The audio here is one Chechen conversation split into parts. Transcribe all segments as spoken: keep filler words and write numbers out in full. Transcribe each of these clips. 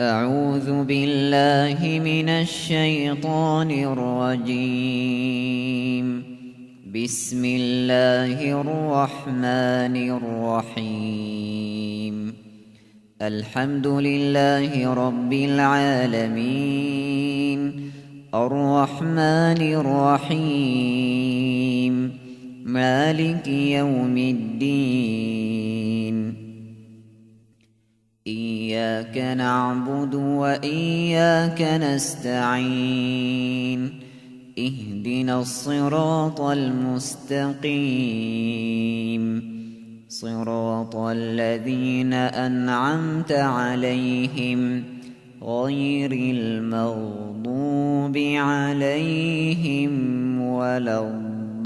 أعوذ بالله من الشيطان الرجيم. بسم الله الرحمن الرحيم. الحمد لله رب العالمين. الرحمن الرحيم. مالك يوم الدين. إياك نعبد وإياك نستعين. اهدنا الصراط المستقيم. صراط الذين أنعمت عليهم غير المغضوب عليهم ولا الضالين.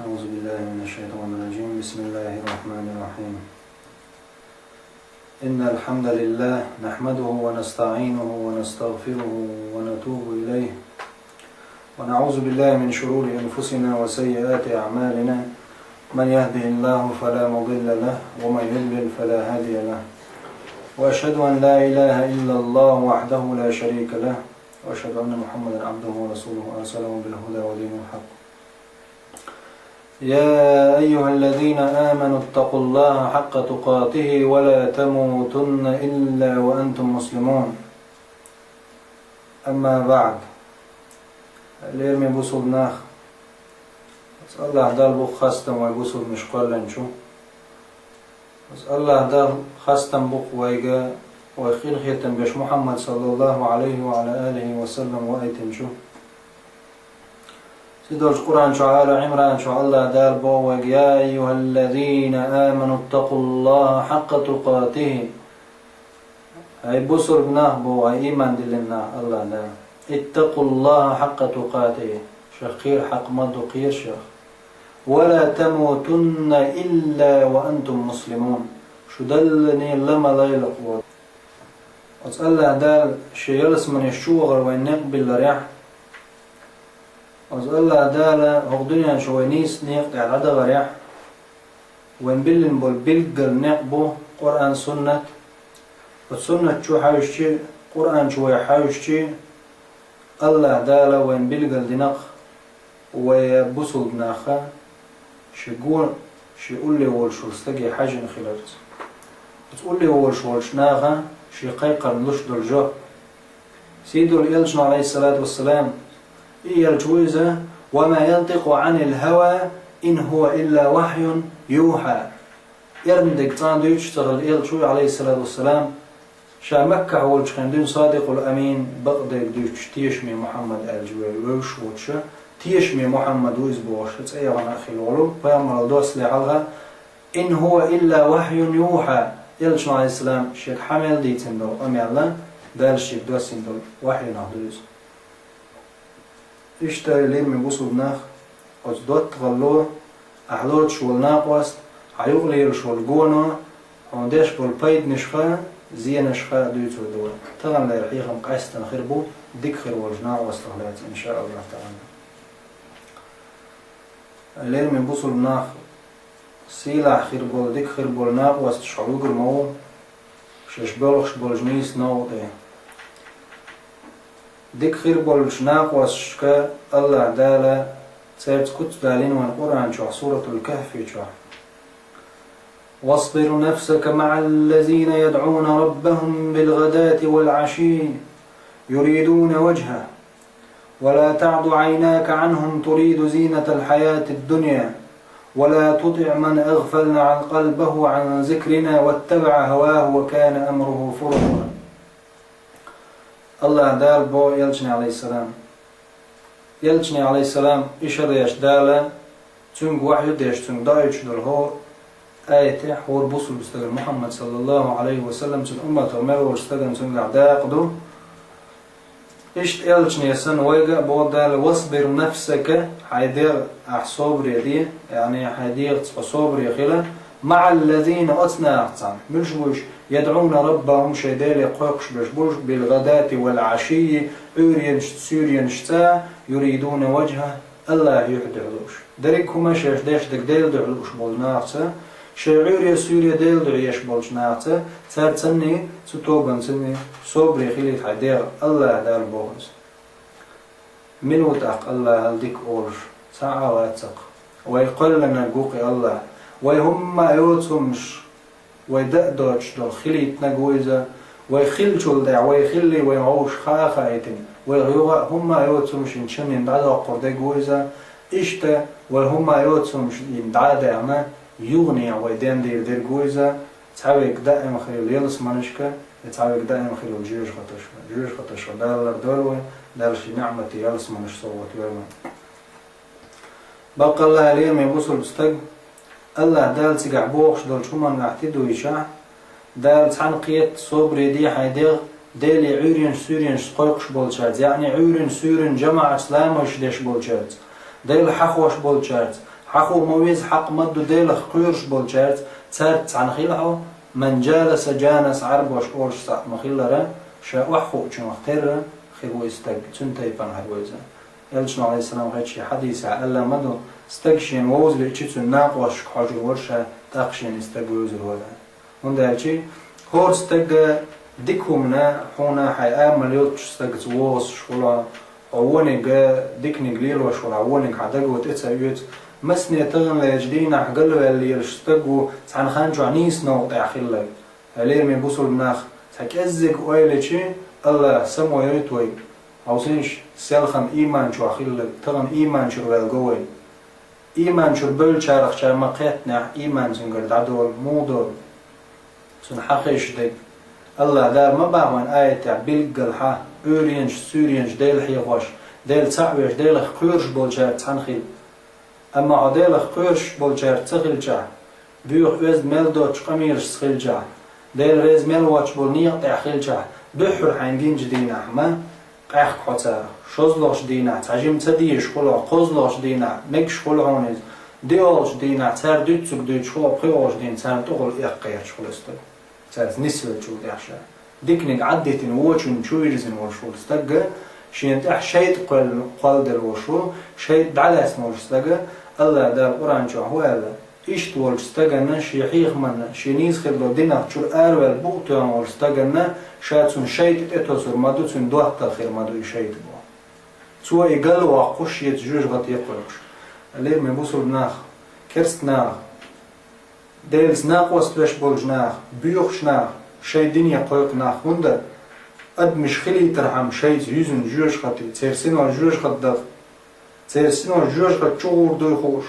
أعوذ بالله من الشيطان الرجيم. بسم الله الرحمن الرحيم. إن الحمد لله نحمده ونستعينه ونستغفره ونتوب إليه، ونعوذ بالله من شرور أنفسنا وسيئات أعمالنا. من يهده الله فلا مضل له، ومن يضلل فلا هادي له. وأشهد أن لا إله إلا الله وحده لا شريك له، وأشهد أن محمدا عبده ورسوله أرسله بالهدى ودين الحق. يا أيها الذين آمنوا اتقوا الله حق تقاته ولا تموتن إلا وأنتم مسلمون. أما بعد. Лераме бусулба нах, АллахӀ Дала бу-кх хастам вай бусулбанаш кхоьллинчу. АллахӀ Дала хастам бу-кх вайга вай къинхетам беш Мухьаммад, саллаллахӀу Ӏалайхи ва Ӏала алихи ва саллам, ваийтинчу. Сий долчу Къуръан чохь, Ала Ӏимран чохь АллахӀ Дала боху вайга: «Я айюхаллазина аману ттакъуллаха хьакъа тукъатихи». Хьай бусулба нах боху, хьай ийман диллина нах, АллахӀ Дала. «Иттакъуллаха хьакъа тукъатихи». Шех кхера хьакъ ма ду, кхера шех. «Ва ла тамутунна илла ва антум муслимун». Шу Даллане ла ма лайла кхо. Оцу АллахӀ Дала шен ялсаманеш чу вахар вайн некъ билларехь, оцу АллахӀ Дала хӀокху дуьнен чу вай нийса некъа тӀехь дӀадахарехь, вайн биллина болу билггал некъ бу Къуръан, суннат. Оцу суннат чу хьаьвсичи, Къуръан чу вай хьаьвсичи, АллахӀ Дала вайн билггал дина-кх вай бусулба наха шен гон, шен улле волуш волу стаге хьаьжжина хиларца. Оцу улле волуш волчу наха шен кхайкхарна луш долу жоп. Сий долу элчано, Ӏалайхиссалату вассалам, и элча ву иза: «Ва ма янтикъу Ӏанил хӀава, ин хӀува илла вахьюн юхьа». Эрна дерг цкъа а дуьйцуш ца хилла элча ву, Ӏалайхиссалату вассалам, ша Маккахь волчу хенахь дуьйна Садикъул Амин, бакъдерг дуьйцуш тешаме Мухьаммад аьлча вевзаш воцуша, тешаме Мухьаммад ву иза бохуш цӀе яхана а хилла волу, пайхамаралла доссале хьалха: «Ин хӀува илла вахьюн юхьа», элчано, Ӏалайхиссалам, шега хьан мел дийцина долу къамелла, Дала шега доссийна долу вахьйинах ду иза. Иштта, лераме бусулба нах, оцу доттагӀалло, ахь лоцуш волу накъост, хьан юкъа лелаш волу гоно, хьуна деш болу пайданашха, зенашха дуьйцур ду вай. Таханлера хьехам къаьстина хир бу дика хир волчу накъостах лаьцна, иншааллахӀ таӀала. Лераме бусулба нах, сийлахь хир болу, дика хир болу накъосташ хьо вуьгур ма ву, шаьш боьлхуш болчу нийса новкъа тӀе. Дика хир болчу накъосташка АллахӀ Дала цаьрца куц далийна вайн Къуръан чохь, Суратул Кахфи чохь: «Васбир нафсака маӀа ллазина ядӀуна раббахум билгъадати вал Ӏашийи юридуна важхьа». ولا تعد عيناك عنهم تريد زينة الحياة الدنيا ولا تطع من أغفلنا عن قلبه عن ذكرنا واتبع هواه وكان أمره فرطا. АллахӀ Дала боху элчане, Ӏалайхиссалам. Элчане, Ӏалайхиссалам, и шариат Дала цуьнга вахьйу деш, цуьнга доуьйтуш долу хӀора аятехь, хӀора бусулба стагана, Мухьаммад, саллаллахӀу Ӏалайхи ва саллам, цуьнан умматах мел волчу стагана цуьнгахь дакъа ду. Иштта элчане санна, вайга а боху Дала: «Васбир нафсака», хьайн дегӀ ахь собаре де, яъни хьайн дегӀаца хьо собаре хила, «маӀа ллазина», оцу нахаца цхьаьна. Муьлш бу уьш? «ЯдӀуна раббахум», шайн Деле кхойкхуш берш бу уьш, «билгъадати вал Ӏашийи», Ӏуьйренашца, суьйренашца, «юридуна важхьа», Аллахьа юхь дуьхьа лууш. Дерриг хӀума шаьш деш дерг Дела дуьхьа лууш болчу нахаца, шайн Ӏуьйре-суьйре Дела дуьхьа еш болчу нахаца, цара царний цу тобанцарний собаре хилийта хьайн дегӀ Аллахьа Дала боху иза. Мила ву тӀаккха Аллахьал дика олуш? Цхьа а вац-кх. Вай кхоьллинарг ву-кх и Аллахь. Вай хӀумма а йоцу хӀуманаш, вай дан а доцуш долу хилийтинарг ву иза. Вай хиллачул тӀаьхьа, вай хиллий вайн вовшах а хаийтина, вай юха а хӀумма а йоцу хӀуманаш чунна дӀадоккхур дерг ву иза. Иштта вай хӀумма а йоцу хӀуманаш дӀа а даьхна, юханехьа вай дендийр дерг ву иза. Цхьаверг даима хир йолу ялсаманашка, я цхьаверг даима хир йолу жоьжахаташка. Жоьжахаташка Дала лардойла вай, Дала шен ниӀматийн ялсаманаш совгӀат йойла вайна. Баккъалла а, лераме бусулба стаг, Аллахь Дала цигахь бохуш долчу хӀуманна ахь тидам бечохь, Дала цхьаьна кхетта собаре де хьайн дегӀ, Деле Ӏуьйренаш-суьйренаш кхойкхуш болчаьрца, яъни Ӏуьйренаш-суьйренаш жамаӀатца ламазаш деш болчаьрца, Дела хьахош болчаьрца, хьахо ма веза, хьакъ ма ду, Делах кхоьруш болчаьрца, цаьрца цхьаьна хила хьо, ман джаласа джанас, Ӏарбоша олуш цхьаъ ма-хиллара, ша охьахуучунах терра хир ву и стаг, цуьнан тайпана хир ву иза. Элчано, Ӏалайхиссалам, кхечу хьадисехь аьлла ма ду, стаг шена вовза лиъча, цуьнан накъосташка хьожур вара ша, тӀаккха шена и стаг вевзар вара. ХӀунда аьлча хӀора стага дика хӀуманна хьуна хьайн амал йоцучу стагца вовзаш хуьлу, хьо вониг, диканиг лелош хуьлу, хьан вониг хьан даго тӀе ца оьцу, масане таханлерчу дийнахь галваьлла лелаш стаг ву цхьана хан чохь нийса новкъа тӀехь хилларг. Лераме бусулба нах, цхьа кӀеззиг ойла йича, Аллахьа само йойту вай. Хьовсийша, селхана ийман чохь хилларг, тахана ийман чуьра ваьлла го вай. Ийман чуьра бевллачарах чара ма кхеттинехь, ийман цуьнгара дӀадолу, муха долу? Цунна хьан хезаш дерг? Аллахь Дала ма боху вайна аятехь билггал хьан, Ӏуьйренаш, суьйренаш Дела хьехош, Дела цхьаъ веш, Делах кхоьруш болчаьрца цхьаьна хила. Амма хьо Делах кхоьруш болчаьрца ца хилчахь, боьха, оьзда мел доцучу къамелашца хилчахь, Дела реза мел воцуш болу некъа тӀехь хилчахь, дуьххьара хьайна гиначу дийнахь ма къехка хьо царах. ШозлагӀчу дийнахь цхьа жима ца дезаш хуьлу хьо, кхозлагӀчу дийнахь мегаш хуьлу хьуна иза, доьалгӀачу дийнахь цара дуьйцург дуьйцуш хуьлу хьо, пхоьалгӀачу дийнахь царна тӀехула эккха гӀерташ хуьлу стаг. Цаьрца нисвеллачул тӀаьхьа ша. Диканиг Ӏаддитина вочунна чу вирзина волуш волу стаг, шена тӀехь шайтӀа кхоьллина, кхолладелла волуш ву, шайтӀа дӀалаьцна волчу стага, Аллахь Дала Къуръан чохь хӀун аьлла? Иштта волчу стаганна, шен хьехаманна, шен нийса хир долу динах чуьра араваьлла букъ тоьхна волчу стаганна, ша цунна шайтӀа тӀетосур ма ду, цуьнан доттагӀа хир ма ду и шайтӀа боху. Цо и галвоккхуш, шеца жоьжахате кхойкхуш. Лераме бусулба нах, керста нах, Делаца накъост веш болчу нах, боьхачу нах, шайн дине кхойкху нах, хӀунда адамаш хилийтархьама шайца юьзна жоьжахате, церан синош жоьжахате даха, церан синош жоьжахате чу гӀур дуй хууш,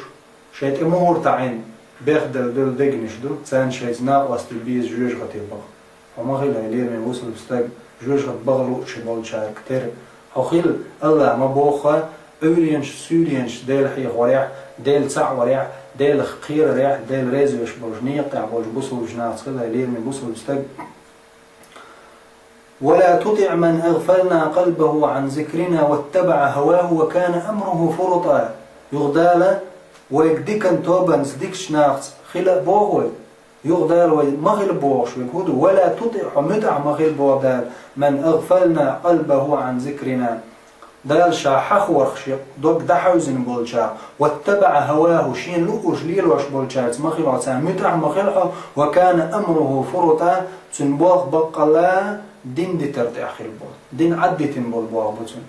шайн тӀе мухӀар таӀийна, бехделла долу дегнаш ду, царна шайца накъост бан беза жоьжахате баха. Хьо ма хила, лераме бусулба стаг, жоьжахате баха луучу болчаьрга тера. Хьо хила, Аллахьа ма боху, Ӏуьйренаш, суьйренаш Дела хьехорехь, Дела цхьаъ варехь, Делах кхерарехь, Дела реза веш болчу некъа тӀехь болчу бусулбачу нахаца хила, лераме бусулба стаг. ولا تطع من أغفلنا قلبه عن ذكرنا واتبع هواه وكان أمره فرطا. Юха Дала вайга дикан тобанца, дикачу нахаца хила а боху вай. Юха Дала вай ма хила бохуш верг хӀун ду? ولا تطع, хьо муьтӀахь ма хила боху Дала, من أغفلنا قلبه عن ذكرنا. Дала Ша хьахорхуш, дог дӀахьаьвзина болчарна, واتبع هواه, шена луъурш лелош болчаьрца ма хила хьо, царна муьтӀахь ма хила хьо, وكان أمره فرطا, цуьнан болх баккъалла дин дитар тӀехь хила бу, дин Ӏаддитина болу болх бу цуьнан.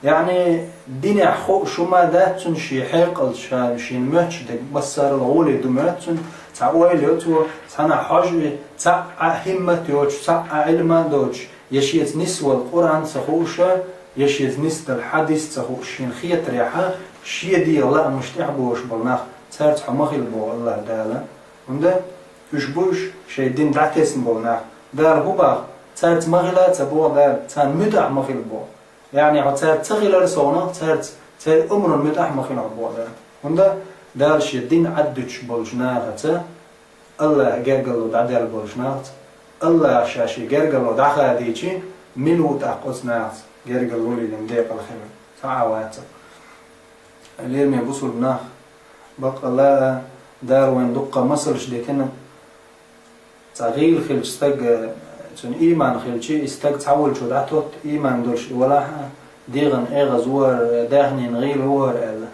Яъни, динехь хууш хӀума дац цуьнан шен хьекъалца, ша шена моьттуш дерг, массарал а гӀоле ду моьтту цуьнан, цхьа ойла йо цо, цхьанхьа хьожа и, цхьаъ а хӀиммат йоцуш, цхьаъ а Ӏилма а доцуш, я шеца нисвала Къуръан ца хууша, я шеца нисдала хьадис ца хууш, шена хетарехьа, шен дегӀан лаамаш тӀехь болуш болу нах, цаьрца хьо ма хила боху Аллахь Дала. ХӀунда уьш бу уьш шайн дин дӀатесна болу нах. Дала хӀун боху? Цаьрца ма хила а ца боху Дала, царна муьтӀахь ма хила боху. Яъни хьо цаьрца ца хилар совнах, цаьрца, церан омран муьтӀахь ма хила хьо боху Дала. ХӀунда Дала шен дин Ӏаддуьтуш болчу нахаца, Аллахьа гергарло дӀадаьлла болчу нахаца, Аллахьа Ша шен гергарло дӀахадийча, мила ву тӀаккха оцу нахаца гергарло лелийна декъала хир? Цхьа а вац-кх. Лераме бусулба нах, баккъалла а, Дала вайна дуккха масалш дитина, цхьа гӀийла хилча стаг, цуьнан ийман хилча, и стаг цхьаволчо дӀатотту, ийман долуш и валахь а, дегӀан эгӀаз ву хӀара, даьхнина гӀийла ву хӀара аьлла.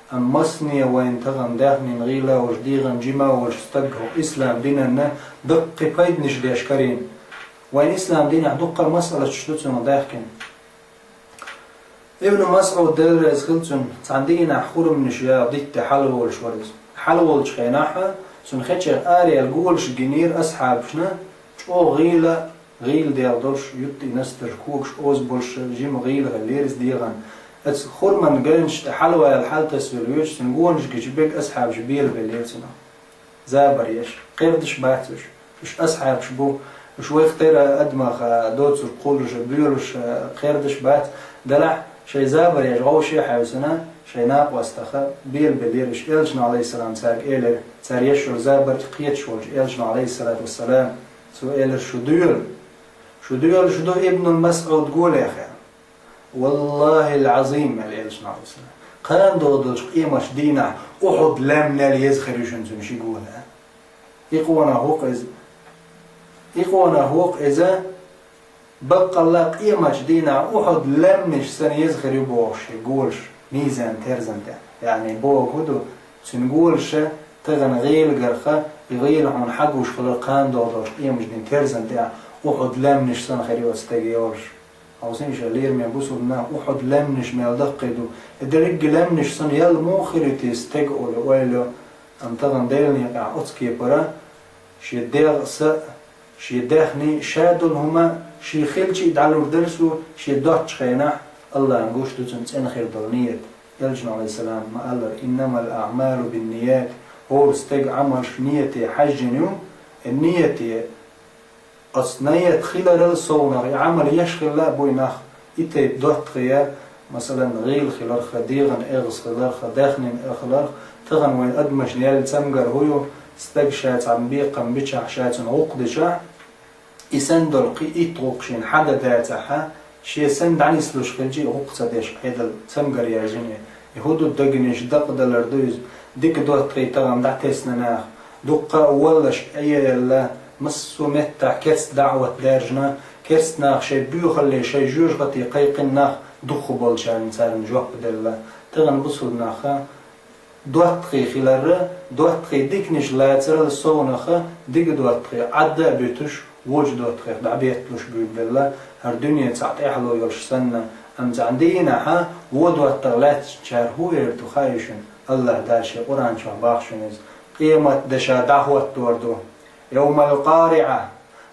Амма массане вайна тахана даьхнина гӀийла а волуш, дегӀана жима а волуш стаг хӀокху ислам динан даккхий пайданаш деш карийна. Вайн ислам динехь дуккха а масъалаташ ду цунах даьхкина. Ибн МасӀуд, Дела реза хила цунна, цхьана дийнахь хурамаш яха дитта хьалаволуш вара иза. Хьалаволчу хенахь цунна хечех араяьлла голаш гинера асхьабашна, чӀогӀа гӀийла, гӀийла дегӀ долуш, юттий настарш, когаш оза болуш, жима гӀийла хиллера иза дегӀана. Оцу хурман гайнаш тӀе хьалаваьлла хьал тасавелла воьдуш, цуьнан гонаш гича берг асхьабаш белабеллера цунах. Забар еш, кхердаш бац уьш. Уьш асхьабаш бу, уьш вайх тера адамах доцург кхуллуш, боьлуш, кхердаш бац. Делахь шайн забар еш гӀовше хьаьвсина, шайн накъостаха белабеллера уьш. Элчано, Ӏалайхиссалам, цаьрга элира, цара еш йолу забар кхеташ волчу Элчано, Ӏалайхиссалату вассалам, цо элира: «Шу доьла, шу доьла, шу ду Ибнул МасӀуд голехь». «Валлахил-Ӏазим», – аьлла Элчано, Ӏалайхиссалам, «кхана долу долчу къематчу дийнахь Ухьуд лаьмнел еза хир ю шуна цуьнан ши гола». И къонах ву-кх иза. И къонах ву-кх иза, баккъалла къематчу дийнахь Ухьуд лаьмнаш санна еза хир ю бохуш шен голаш мизан-терзан тӀехь. Яъни бохург хӀун ду, цуьнан голаша тахана гӀийлагарха, и гӀийла хьуна хьагуш хилар кхана долу долчу къематчу дийнан терзан тӀехь Ухьуд лаьмнаш санна хир ю оцу стеган йолаш. Хьовсийша, лераме бусулба нах, Ухьуд лаьмнаш мел даккхий ду. И дерриг а лаьмнаш санна ял муха хир ю те стеган олу ойла. Амма тахана Делан некъахь оцу кепара шен дегӀ а, са а, шен даьхни а, ша долу хӀума а, шен хилча а дӀалур дара цо, шен доцчу хенахь, Аллахьан гуш ду цунна цӀена хир долу ният. Элчано, Ӏалайхиссалам, ма-аллара: «Иннамал аъмалу бинният». ХӀора стеган Ӏамалш нийяте хьаьжжина ю, и нийяте Оцу ният хиларал совнах и Ӏамал еш хилла а бу и нах, и тайпа доттагӀий, масалан, гӀийла хиларх, дегӀана эгӀаз хиларх, даьхнина эгӀаз хиларх. Тахана вайн адамашна яьлла цамгар хӀун ю, стаг ша цхьана бекхам бичахь, ша цунна гӀуллакх дичахь, и санна долу кхин итт гӀуллакх шена хьадан дацахь, шен санна дӀанислуш хилча а гӀуллакх ца деш Ӏедал цамгар яьржина. И хӀун ду, дегнаш дакъадалар ду иза, дика доттагӀий тахана дӀатесна нах, дуккха а валлаш Ӏеелла, массо а меттахь керста даӀват даьржина, керста нах шайн боьхалле, шайн жоьжахате кхайкхина нах дукхахболчарна царна жоп делла. Тахана бусулба наха доттагӀий хиларра, доттагӀий диканаш лацарал совнаха, дика доттагӀий Ӏадда а буьтуш, вочу доттагӀех дӀабетталуш буьйлабелла, хӀара дуьне цхьаъ тӀаьхьало йолуш санна, амма цхьана дийнахьа вон доттагӀа лаьцначара хӀун эр ду хаий шуна? Аллахь Дала шен Къуръан чохь боху шуна иза: «Къематде ша дӀахӀоттор ду. Йовмал-къариӀа,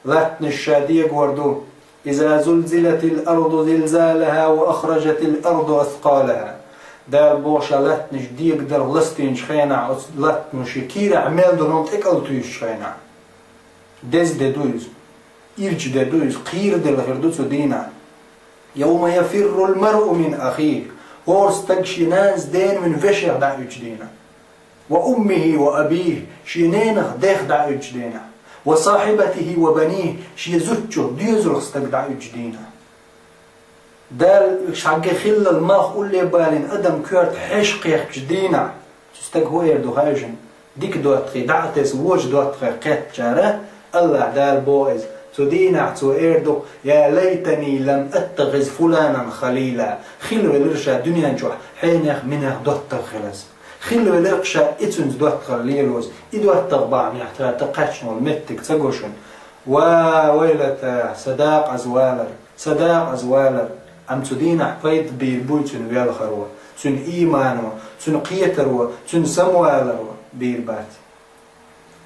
латтанаш ша дегор ду. Иза зулзилатил арду зилзалаха ва ахражатил арду аскъалаха». Дала боху: «Ша латтанаш дегадалар ластийначу хенахь, оцу латтано шен кийрахь мел долу тӀекӀал туьйсучу хенахь». Деза де ду иза, ирча де ду иза, кхийра делла хир ду цу дийнахь. «Йовма яфиррул маръу мин ахих», хӀора стаг шен нанас денвина вешех дӀа а уьдучу дийнахь. «Ва уммихи ва абих», шен ненах, дех дӀа а уьдучу дийнахь. «Ва сахьибатихи ва баних», шен зудчух, доьзалх стаг дӀа а уьдучу дийнахь. Дала шхьагге хиллал малх улле балийна адам коьрта хьеш кхехкачу дийнахь, цу стага хӀун эр ду хаий шуна? Дика доттагӀий дӀа а тесна, вочу доттагӀех кхеттачара, Аллахь Дала боху иза. Цу дийнахь цо эр ду: «Я лайтани лам аттахиз фуланан халила». Хилла велира ша дуьнен чохь хьенех, минех доттагӀа хилаза. Хилла велира ша и цуьнца доттагӀалла лелоза. И доттагӀа бахьанехь тхан тхан кхаьчна волу меттиг ца го шуна. Ва вайлата, сан дакъаза валар, сан дакъаза валар. Амма цу дийнахь пайда бийр буй цуьнан велхаро, цуьнан иймано, цуьнан кхетаро, цуьнан самаваларо бийр бац.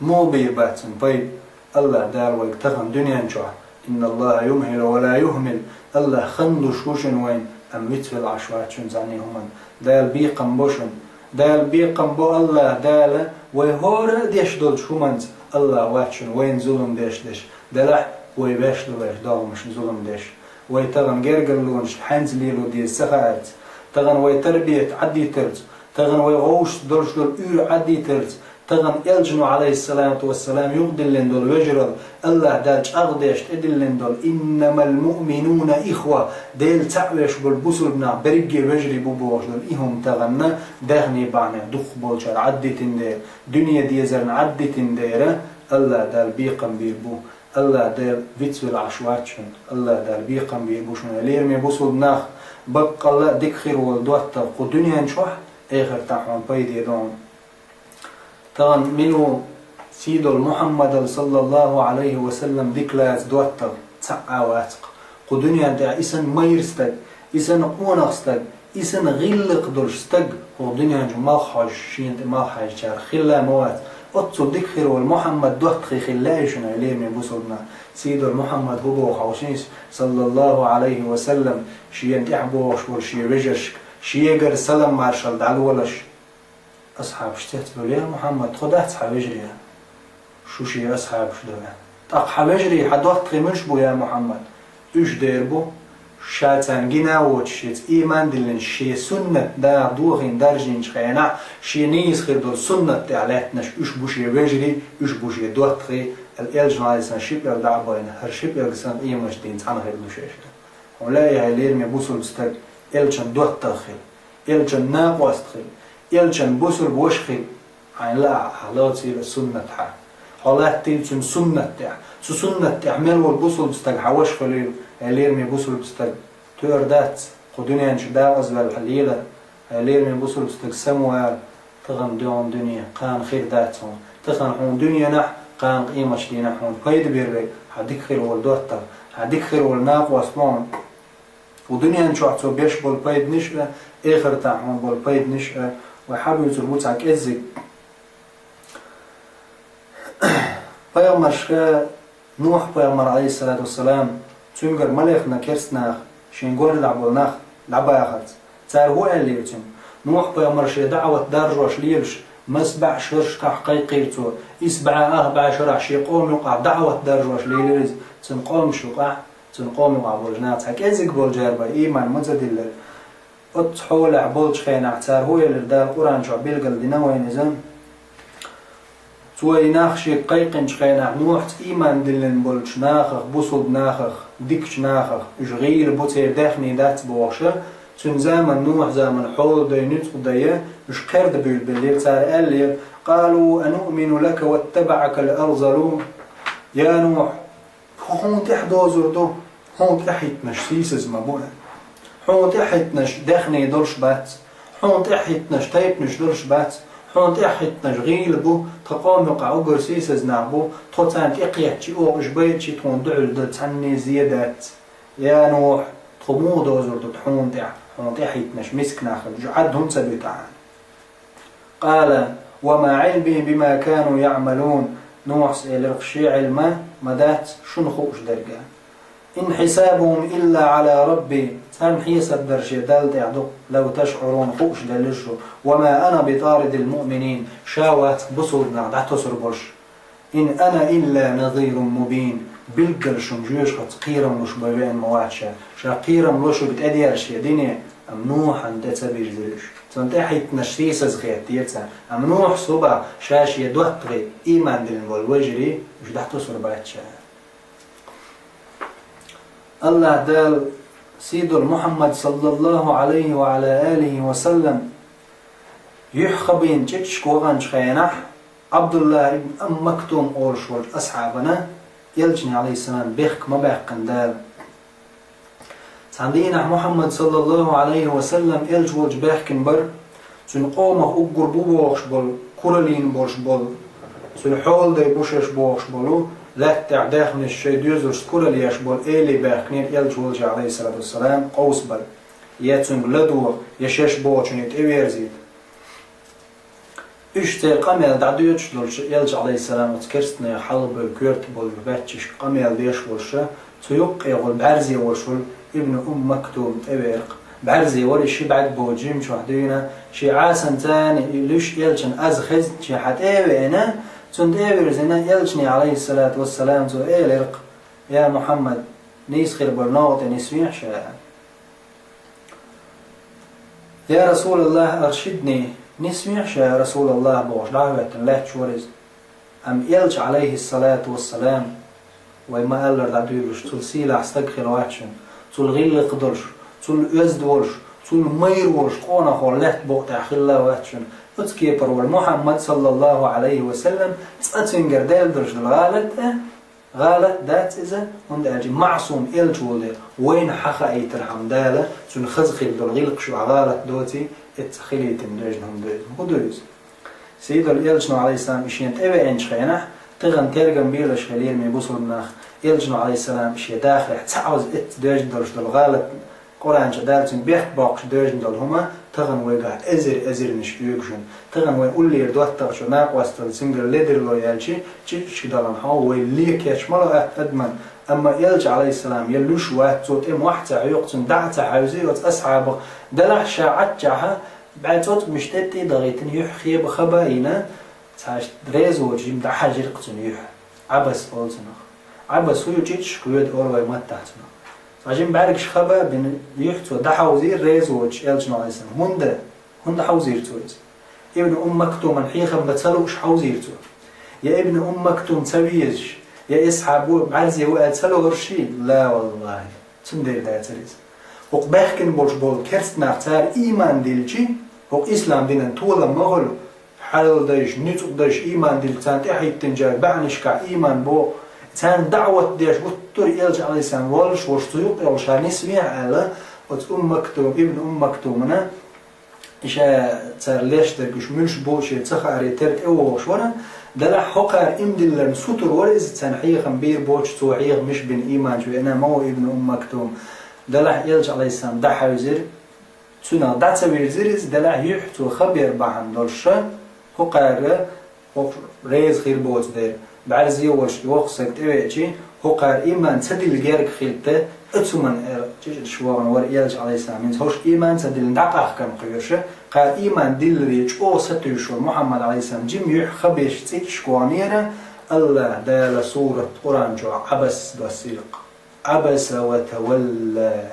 Муха бийр бац цуьнан пайда? Аллахь Дала вайга тахана дуьнен чохь: «Инналлаха юмхилу ва ла юхмил». Аллахь хан луш ву шуна вайна, амма вицвелла Ӏаш вац шуна цхьанне хӀуманна. Дала бекхам бо шуна. Дала бекхам бо, Аллахь Дала вай хӀора а деш долчу хӀуманца. Аллахь вац шуна вайна зулам деш дерш. Делахь вай веш ду вайх догӀмашна зулам деш. Вай тахана гергарлонаш хьаьнца лело деза ца хаарца, тахана вай тарбият Ӏаддитарца, тахана вай гӀовшашца долуш долу уьйр Ӏаддитарца, тахана Элчано, Ӏалайхиссалату вассалам, юкъадиллина долу вежаралла, Аллахь Дала чӀагӀдеш тӀедиллина долу: «Иннамал муъминуна ихва», Дела цхьаъ веш болу бусулба нах берриге вежарий бу бохуш долу и хӀума тахана даьхни бахьанехь дукхахболчара Ӏаддитина дера, дуьне дезарна Ӏаддитина дера, Аллахь Дала бекхам бийр бу. Аллахь Дала вицвелла Ӏаш вац шуна. Аллахь Дала бекхам бийр бу шуна. Лераме бусулба нах, баккъалла а дика хир волу доттагӀа кху дуьнен чохь, Эхартахь хьуна пайде ду хьуна. Тахана мила ву сийдолу Мухьаммадал, саллаллаху Ӏалайхи ва саллам, дика лаца доттагӀа цхьа а вац-кх. Кху дуьнен тӀехь и санна майра стаг, и санна къонах стаг, и санна гӀиллакх долуш стаг кху дуьнен чу малх хьожуш, шена тӀе малх хьаьжчарах хилла а ма вац. Оццул дика хир волу Мухьаммад доттагӀий хила лаьий шуна, хьоме бусулба нах? Сийдолу Мухьаммад хӀун боху хьовсийша, саллаллаху Ӏалайхи ва саллам, шена тӀехь богӀуш болу шен вежаршка, шегара салам-маршалла дӀалолаш. Асхьабаш цецбевлла: «Я Мухьаммад, тхо дац хьан вежарий?» «Шу шен асхьабаш ду», — аьлла. «ТӀаккха хьан вежарий, хьан доттагӀий муьлш бу, я Мухьаммад?» Уьш дер бу, ша царна гина а воцуш, шеца ийман а диллина, шен суннат даха дохийна даржийначу хенахь, шен нийса хир долу суннат тӀехь лаьттинарш, уьш бу шен вежарий, уьш бу шен доттагӀий, аьлла, элчан хьадисана ши пӀелг дӀа а байна, хӀара ши пӀелг санна къематдийнахь цхьаьна хир ду шаьш. Хьуна лаьий, хьоме бусулба стаг, элчан доттагӀа хила, элчан накъост хила, элчан бусулба ваша хила? Хьайна лаахь, хьан лоцийла суннат хьан. Хьо латтийла цуьнан суннат тӀехь. Цу суннат тӀехь мел волу бусулба стаг хьан ваша хуьлийла, хьоме бусулба стаг? Тоьар дац кху дуьнен чу декъаза ваьлла хьан лелар, хьоме бусулба стаг, самавала, тахана дуьхьал дуьне, кхана хир дац хьуна. Тахана хьуна дуьненахь, кхана къематдийнахь хьуна пайда бер верг хьан дика хир волу доттагӀа, хьан дика хир волу накъост ву хьуна. Кху дуьнен чохь цо беш болу пайданаш а, эхартахь хьуна болу пайданаш а вай хьабуьйцур бу цхьа кӀеззиг. Пайхамаршка, Нухь-пайхамар, Ӏалайхиссалату вассалам, цуьнгара ма лехна керста нах, шен гоьртахь болу нах дӀабахарца. Цара хӀун аьллера цуьнга? Нухь-пайхамар шен даӀват даржош лелаш, маса бӀе шаршкахь кхайкхийра цо, исс бӀе, ах бӀе шарахь шен къоман юкъахь даӀват даржош лелира иза, цуьнан къомаш юкъахь. Цуьнан къоман юкъахь болчу наха цхьа кӀеззиг болчара бен ийман ма ца диллира. Оццу хьолехь болчу хенахь цара хӀун элира, Дала Къуръан чохь билгалдина вайна иза. Цо и нах шега кхайкхинчу хенахь, Нухьца ийман диллина болчу нахах, бусулба нахах, дикачу нахах, уьш гӀийла бу, церан даьхни дац бохуша, цуьнан заман, Нухьан заман хьоладай, нуьцкъадай, уьш кхерда буьйлабеллера, цара аьллера: «Къалу ануъмину лака ваттабаӀакал арзалун». Я Нухь, Хьо хьуна тӀаьхьа дозур ду, хьуна тӀаьхьахӀиттинарш сийсаза ма бу. Хьуна тӀаьхьахӀиттинарш даьхни долуш бац. Хьуна тӀаьхьахӀиттинарш тайпанаш долуш бац. Хьуна тӀаьхьахӀиттинарш гӀийла бу, тхан къоман юкъахь уггар сийсаза нах бу, тхо царна тӀекхетча, оха уьш байча, тхуна дуьхьал дан цхьанне зен дац. Я Нухь, тхо муха дозур ду хьуна тӀаьхьа, хьуна тӀаьхьахӀиттинарш миска нах, уьш Ӏад хӀунда ца буьту ахьа? Къала: «Ва ма Ӏилми бима кану яӀмалун». Нухьас элира: «Шен Ӏилма ма дац шуна хууш дерг. Ин хьисабухум илла Ӏала Рабби». Царна хьесап дар шен Далла тӀехь ду, «лав ташӀурун», хууш делира шу. «Ва ма ана би таридил муъминин». Ша вац бусулба нах дӀатосур болуш. «Ин ана илла назирун мубин». Билггал шуна жоьжахатца кхерам луш бен веана ма вац ша. Ша кхерам ло шуьга тӀедерза шен дине, амма Нухьан тӀе ца бирзира уьш. Цунна тӀаьхьахӀиттинарш сийсаза хеттера царна. Амма Нухьас хӀун боху, ша шен доттагӀий, ийман диллина волу вежарий, уьш дӀатосур бац ша. АллахӀ Дала сийдолу Мухьаммад, саллаллаху Ӏалайхи ва Ӏала алихи ва саллам, юьхь хабийна чӀичӀашка ваханчу хенахь, Ӏабдуллах ибн Ам Мактум олуш волчу асхьабана элчане, Ӏалайхиссалам, бехк ма баьккхина Дала. Цхьана дийнахь Мухьаммад, саллаллаху Ӏалайхи ва саллам, элча волчу баьхкина бара, цуьнан къомах уггар бу бохуш болу, кураллина болуш болу, цуьнан хьоладай бу шаьш бохуш болу, лаьтта тӀехь даьхнаш шайн доьзалшца куралла еш болу элий баьхкинера элча волчу, Ӏалайхиссалату вассалам, къовсабар, я цуьнга ладогӀа, я шаьш бохучунна тӀеверзийта. Уьш церан къамел дӀадоьдуш долуш, элча, Ӏалайхиссалам, оцу керстанех хьалхабевлла коьрта болчу баьччашка къамел деш волуш, цу юккъехула бӀаьрзе волуш волу Ибн Умм Мактум тӀевеара-кх. БӀаьрзе вара и ши бӀаьрг боцу жимчохь дуьйна, шен Ӏасанца и луьш элчан аз хезначу хьан тӀе а веана, цунна тӀе а вирзина, элчане, Ӏалайхиссалату вассалам, цо элира-кх: «Я Мухьаммад, нийса хир болу новкъа тӀе нисвехьа ша». «Я Расулаллах, ах шидни, нисвехьа ша, я Расулаллах», — бохуш, дӀахӀоьттина лаьтташ вара иза. Амма элча, Ӏалайхиссалату вассалам, вай ма-аллара дӀадуьйлуш, цул сийлахь стаг хила вац шуна, цул гӀиллакх долуш, цул оьзда волуш, цул майра волуш къонахо лаьтта букъа тӀехь хилла вац шуна. Оцу кепара волу Мухьаммад, саллаллаху Ӏалайхи ва саллам, цкъа цуьнгара делла долуш долу гӀалат а, гӀалат дац иза, хӀунда аьлча маъсум элча волу дела, вайна хьан хаийтархьама Дала, цуьнан хаза хир долу гӀиллакхаш чохь гӀалат доций, Эцца хилийтина дожна хӀума ду иза. ХӀун ду иза? Сийдолу Элчано, Ӏалайхиссалам, и шена тӀевеанчу хенахь, тахана тергам белаш хилира, лераме бусулба нах, Элчано, Ӏалайхиссалам, шен дахарехь цхьа Ӏовза эцца доьжна долуш долу гӀалат, Къуръан чу Дала цуьнан бехк боккхуш доьжна долу хӀума, тахана вайгахь эзар-эзарнаш оьгуш ю. Тахана вайн уллера доттагӀчо накъосталла цуьнгара ледарло яьлча, чӀичӀичка далахь хьо, вай лекхеташ ма ло атта адамна. Амма Элча, Ӏалайхиссалам, я луьш вац, цо тӀе мохь ца хьоькху, цунна дӀа а ца хьаьвзи оцу асхьабах, делахь ша Ӏаччахьа, бӀе цӀоцкъамаш тӀе тӀе а дахийтина, юьхь хеба хаба а йина, цхьа реза воцу жима дӀахьаьжира-кх цуьнан юьхь. Ӏабас олу цунах. Ӏабас хӀун ю, чӀичӀичка воьду олу вай маттахь цунах. Цхьа жима бӀаьргаш хаба а бина, юьхь цо дӀахьовзийра реза воцуш Элчано, Ӏалайхиссалам. ХӀунда? ХӀунда хьовзийра цо иза? Ибн Умм Мактуман хьехам бан ца лууш хьовзийра цо? Я Ибн Умм Мактум ца везаш, я асхьаб ву, бӀаьрзе ву аьлла ца лоруш? Ла валлахӀи, цундела дацара иза. ХӀокху баьхкина болуш болу керста нах, цара ийман дилчи, хӀокху ислам динан толам ма хуьлу, хьалдайша, нуьцкъадайша ийман дилча, царна тӀехӀиттинчара бӀаьннашкахь ийман боху, царна даӀват деш гуттара а Элча, Ӏалайхиссалам, воллуш, ваша цу юккъехула ша нисвехьа аьлла, оцу Умм Мактум, Ибн Умм Мактумана, и ша цара леш дерг уьш муьлш бу шен ца хааре тера тӀевогӀуш вара, делахь хӀокхара ийман дилларна сутара вара иза, царна хьехам бийр боцуш, цо хьехамаш бина ийманчу веана ма ву Ибн Умм Мактум. Делахь Элча, Ӏалайхиссалам, дӀахьаьвзира, цунах дӀа ца вирзира иза, делахь юьхь цо хабар бахьана долуш ша, хӀокхара хӀокху реза хир боцу дела, бӀаьрзе а волуш и воккха стаг тӀевеачи, хӀокхара ийман ца дилла герга хилла те, оцу хӀуманна аьлла, чӀичӀаш вахана вара Элча, Ӏалайхиссалам. ХӀинца хӀорш ийман ца диллина дӀакъахкарна кхоьруш, кхара ийман дилларе чӀогӀа сатуьйсуш волу Мухьаммад, Ӏалайхиссалам, жима юьхь хабеш цӀичӀаш ваханера, АллахӀ Дала сурат Къуръан чохь Ӏабас доссийра-кх. عبس وتولى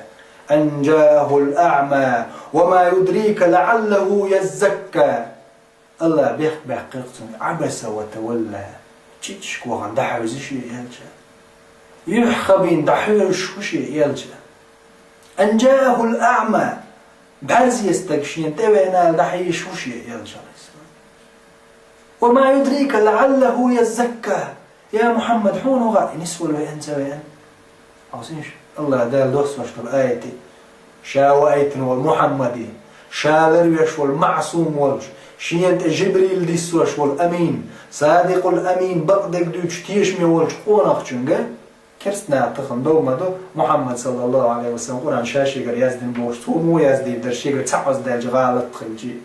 أن جاءه الأعمى وما يدريك لعله يزكى. АллахӀа бехк баьккхира-кх цуьнга: عبس وتولى. ЧӀичӀашка вахана дӀахьаьвзи шен Элча. Юьхь хабийна дӀахьоьжуш ву шен Элча. أن جاءه الأعمى. БӀаьрзе стаг шена тӀевеана аьлла дӀахьийзаш ву шен Элча, Ӏалайхиссалам. وما يدريك لعله يزكى. Я Мухьаммад, хьуна хӀун хаьа, и нисвала веана ца веана? Хьовсийша, АллахӀа Дала доссош долу аят. Ша ваийтина волу Мухьаммаде, ша ларвеш волу маӀсум волчу, шена тӀе Жибрил диссош волу амин, садикъул амин, бакъдерг дуьйцуш тешаме волчу къонахчуьнга, керста наха тахана дов ма до, Мухьаммад, саллаллахӀу Ӏалайхи ва саллам, Къуръан ша шегара яздина бохуш, цо муха яздийр дара, шегара цхьа Ӏаза даьлча гӀалат хилчи.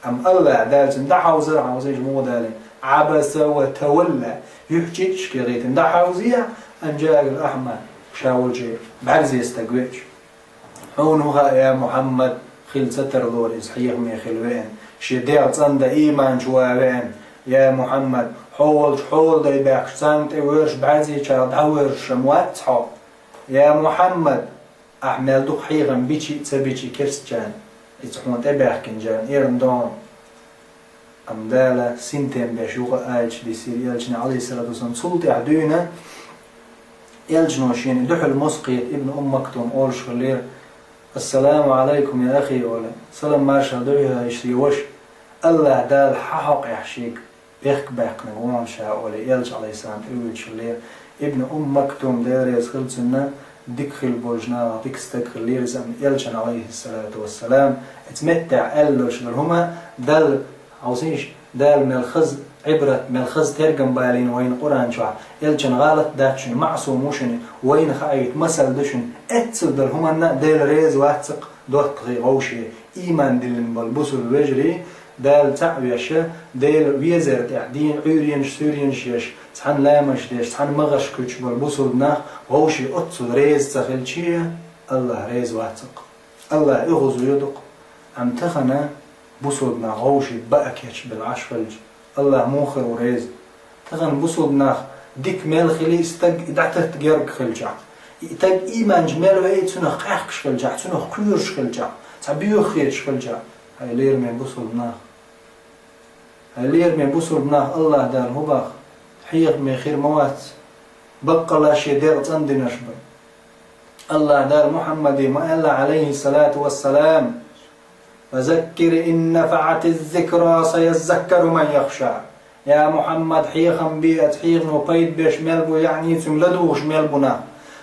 Амма АллахӀа Дала цуьнан дӀахьовзара, хьовзийша муха далийна: عبس وتولى. Юьхь чӀичӀашка яхийтина дӀахьаьвзийра, أن جاءه الأعمى, ша волчу бӀаьрзе стаг веача. Хьуна хӀун хаьа, я Мухьаммад, хила ца тарлора иза хьехаме хила веана, шен дегӀ цӀандан ийманчу ван веана, я Мухьаммад, хьо волчу хьоладай баьхкича царна тӀе воьрзуш, бӀаьрзечарах дӀавоьрзуш ма вац хьо. Я Мухьаммад, ахь мел дукха хьехам бичи а, ца бичи а керстачарна, иза хьуна тӀебаьхкинчарна эрна ду хьуна. Амма Дала синтем беш юха а аяташ диссийра Элчане, Ӏалайхиссалату вассалам. Цул тӀаьхьа дуьйна Элчано шена дуьхьал массо а кхета, Ибн Умм Мактум олуш хиллера: «Ассаламу Ӏалайкум, я ахи», — олу. «Салам маршалла ду хьуна, я ваша. АллахӀа Дала хьан хьокъехь шега бехк баьккхинарг ву хьуна ша», — олий, Элча, Ӏалайхиссалам, тӀевуьйцуш хиллера. Ибн Умм Мактум, Дела реза хила цунна, дика хила болчу нахах дика стаг хиллера иза, амма Элчана, Ӏалайхиссалату вассалам, оцу меттехь аьлла долуш долу хӀума Далла, хьовсийша, Дала мел хаза Ӏибрат, мел хаза тергам балийна вайна Къуръан чохь, Элчан гӀалат дац шуна, маӀсум ву шуна, вайна хаийта масал ду шуна, эццал долу хӀуманна а Дела реза вац-кх, доттагӀий, вовший, ийман диллина болу бусулба вежарий, Дала цхьаъ веш, Дела везар тӀехь дийна Ӏуьйренаш, суьйренаш еш, цхьаьна ламазаш деш, цхьаьна магӀарш кхуьйцуш болу бусулба нах, вовший, оццул реза ца хилча, АллахӀ реза вац-кх. АллахӀ оьгӀазвоьду-кх. Амма тахана бусулба нах вовший баа кечбелла Ӏаш хилча, АллахӀ муха хир ву реза? Тахана бусулба нах дика мел хилий, стаг и дӀататта герга хилчахь, и стаг ийманчу мел веий, цунах къаьхкаш хилчахь, цунах кхоьруш хилчахь, цхьа боьха хеташ хилчахь, хьай лераме бусулба нах. Хьай лераме бусулба нах, АллахӀа Дала хӀун боху? Хьехаме хир ма вац. Баккъалла шен дегӀ цӀандинарш бу. АллахӀа Дала Мухьаммаде ма аьлла, Ӏалайхиссалату вассалам: «فذكر إن نفعت الذكرى سيذكر من يخشى». Я Мухьаммад, хьехам бе, оцу хьехамо пайда беш мел бу, яъни цуьнга ладугӀуш мел бу нах.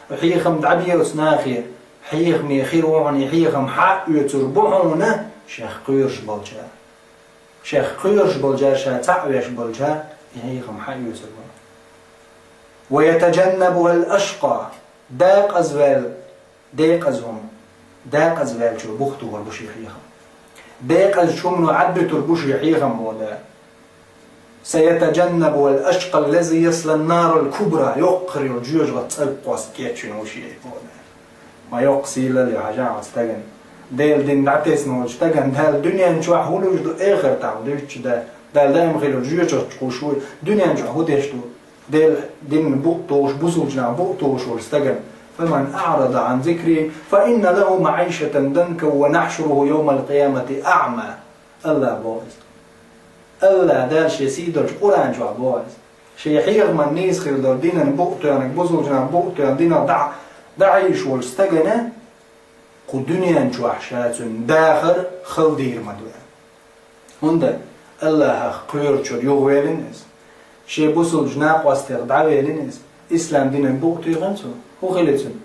Хьехам дӀабе оцу нахе, хьехаме хир ву хьуна, и хьехам хьан а оьцур бу хьуна, Шех кхоьруш болчара. Шех кхоьруш болчара, ша цхьаъ веш болчара, и хьехам хьаоьцур бу. ويتجنبها الأشقى. Декъаза ваьл-, декъаза хӀума, декъаза ваьллачо бухтухур бу шен хьехам. Декъаза хӀумано Ӏадбитур бу шен хьехам, боху Дала. سيتجنبها الأشقى الذي يصلى النار الكبرى, йоккхара йолу жоьжахатин цӀа кхоссу кечйина ву шен, боху Дала. Ма йоккха сийлалла ю хьажахь оцу стагана. Делан дин дӀатесна волчу стагана Дала дуьнен чохь хӀун луьйш ду, эхартахь дуьйцучу Дала. Дала даим хилла жоьжахатчу гӀуш ву, дуьнен чохь хӀун деш ду? Делан динна букъ тухуш, бусулчу нахана букъ тухуш волу стагана. فمن أعرض عن ذكري فإن له معيشة ضنكا ونحشره يوم القيامة أعمى. АллахӀа боху иза. АллахӀа Дала шен сий долчу Къуръан чохь боху иза. Шен хьехаман нийса хир долу динан букъ тоьхнарг, бусулчу нахана букъ тоьхна динах дӀа-, дӀахьийзаш волчу стагана кху дуьнен чохь ша цуьнан дахар хала дийр ма ду аьлла. ХӀунда АллахӀах кхоьручуьра юхавелина иза. Шен бусулчу накъостех дӀавелина иза. Ислам динан букъ туьйхина цо. ХӀун хили цуьнан?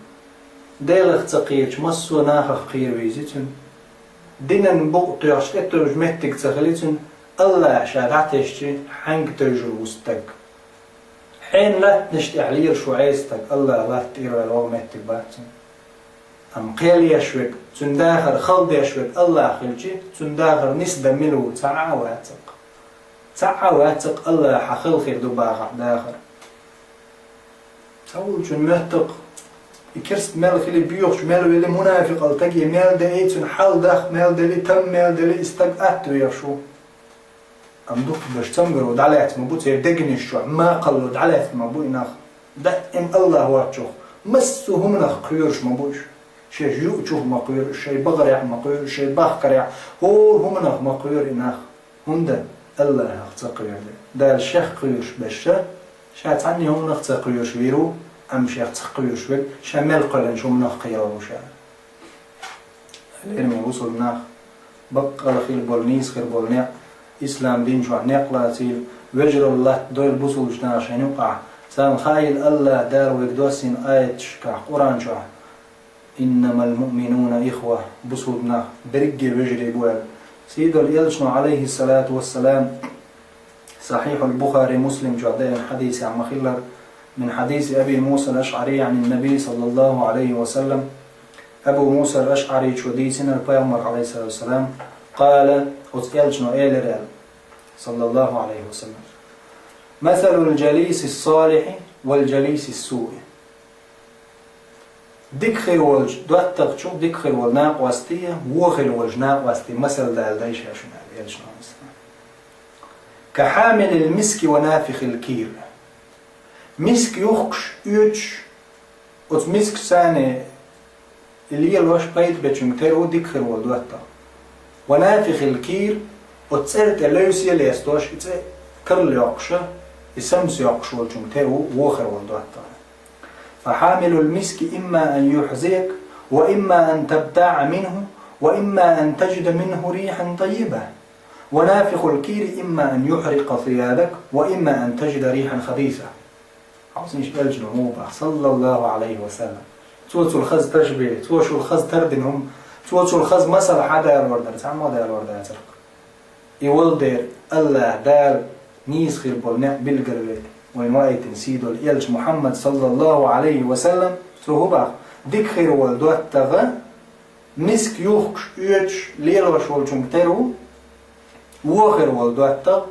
Делах ца кхерачу массо а нахах кхера веза цуьнан. Динан букъ тоьхча тӀетевжа меттиг ца хили цуьнан, АллахӀа ша дӀатесчи хьаьнга тевжар ву стаг. Хьенан латтанаш тӀехь лелаш ву Ӏеса стаг, АллахӀа латта тӀера ваьлла вогӀу меттиг бац цуьнан. Амма кхел еш верг, цуьнан дахар хала деш верг АллахӀ хилчи, цуьнан дахар нисдан мила ву, цхьа а вац-кх. Цхьа а вац-кх АллахӀа хала хир ду бахахь дахар. Цхьаволчун моьтту-кх, и керста мел хили, боьхачу мел вели, мунафикъал таге мел деи, цуьнан хьал даха мел дели, там мел дели, и стаг атта вехаш ву. Амма дукхахберш цамгаро дӀалаьцна ма бу, церан дегнаш чохь макхалло дӀалаьцна ма бу и нах. Даим АллахӀ воцчух, массо а хӀуманах кхоьруш ма бу уьш. Шаьш юучух ма кхоьру уьш, шайн бахарехь ма кхоьру уьш, шайн бахкарехь, хӀора хӀуманах ма кхоьру и нах. ХӀунда АллахӀах ца кхоьру дела. Дала шех кхоьруш берш, ша цхьанна хӀуманах ца кхоьруш вийр ву, амма шех ца кхоьруш верг, ша мел кхоьллинчу хӀуманах кхоьруш ву ша. Лераме бусулба нах, баккъалла хир болу, нийса хир болу некъ, ислам дин чохь некъ лацийла, вежаралла латтадойла бусулбачу наха шайна юкъахь. Царна хаийла АллахӀа Дала вайга доссийна аяташкахь Къуръан чохь: «إنما المؤمنون إخوة», бусулба нах берриге вежарий бу аьлла. Сийдолу элчано, Ӏалайхиссалату вассалам, Сахьихьул Бухари, Муслим чохь деана хьадисехь ма-хиллара, من حديث أبي موسى الأشعري عن النبي صلى الله عليه وسلم. Абу Муса ал-АшӀаричо дийцинарг, пайхамар, Ӏалайхиссалату вассалам, къала, оцу элчано элира аьлла, саллаллаху Ӏалайхи ва саллам: «مثل الجليس الصالح والجليس السوء». Дика хир волчу доттагӀчу, дика хир волу накъостий, вон хир волчу накъостий масал дала дайша шуна, аьлла элчано, Ӏалайхиссалам. «كحامل المسك ونافخ الكير». Миск юхкуш, оьцуш, оцу мискашца и лелош пайда бечуьнга тера ву дика хир волу доттагӀа. «ونافخ الكير», оцу цӀера тӀе левсе лестош, и цӀе карла йоккхуш, и самса йоккхуш волчуьнга тера ву вон хир волу доттагӀа. «فحامل المسك إما أن يحذيك، وإما أن تبتاع منه، وإما أن تجد منه ريحا طيبة. ونافخ الكير إما أن يحرق ثيابك، وإما أن تجد ريحا خبيثة». Хьовсийша, элчано муха боху, саллаллаху Ӏалайхи ва саллам. Цо цул хаза ташбихь, цо цул хаза тардина хӀума, цо цул хаза масал хьан далор дара, цхьаммо а далор дацара. И валдер, АллахӀ Дала нийса хир болу некъ билгалве, вайн ваийтина сийдолу элча Мухьаммад, саллаллаху Ӏалайхи ва саллам, цо хӀун боху, дика хир волу доттагӀа, миск юхкуш, оьцуш, лелош волчуьнга тера ву, вон хир волу доттагӀа,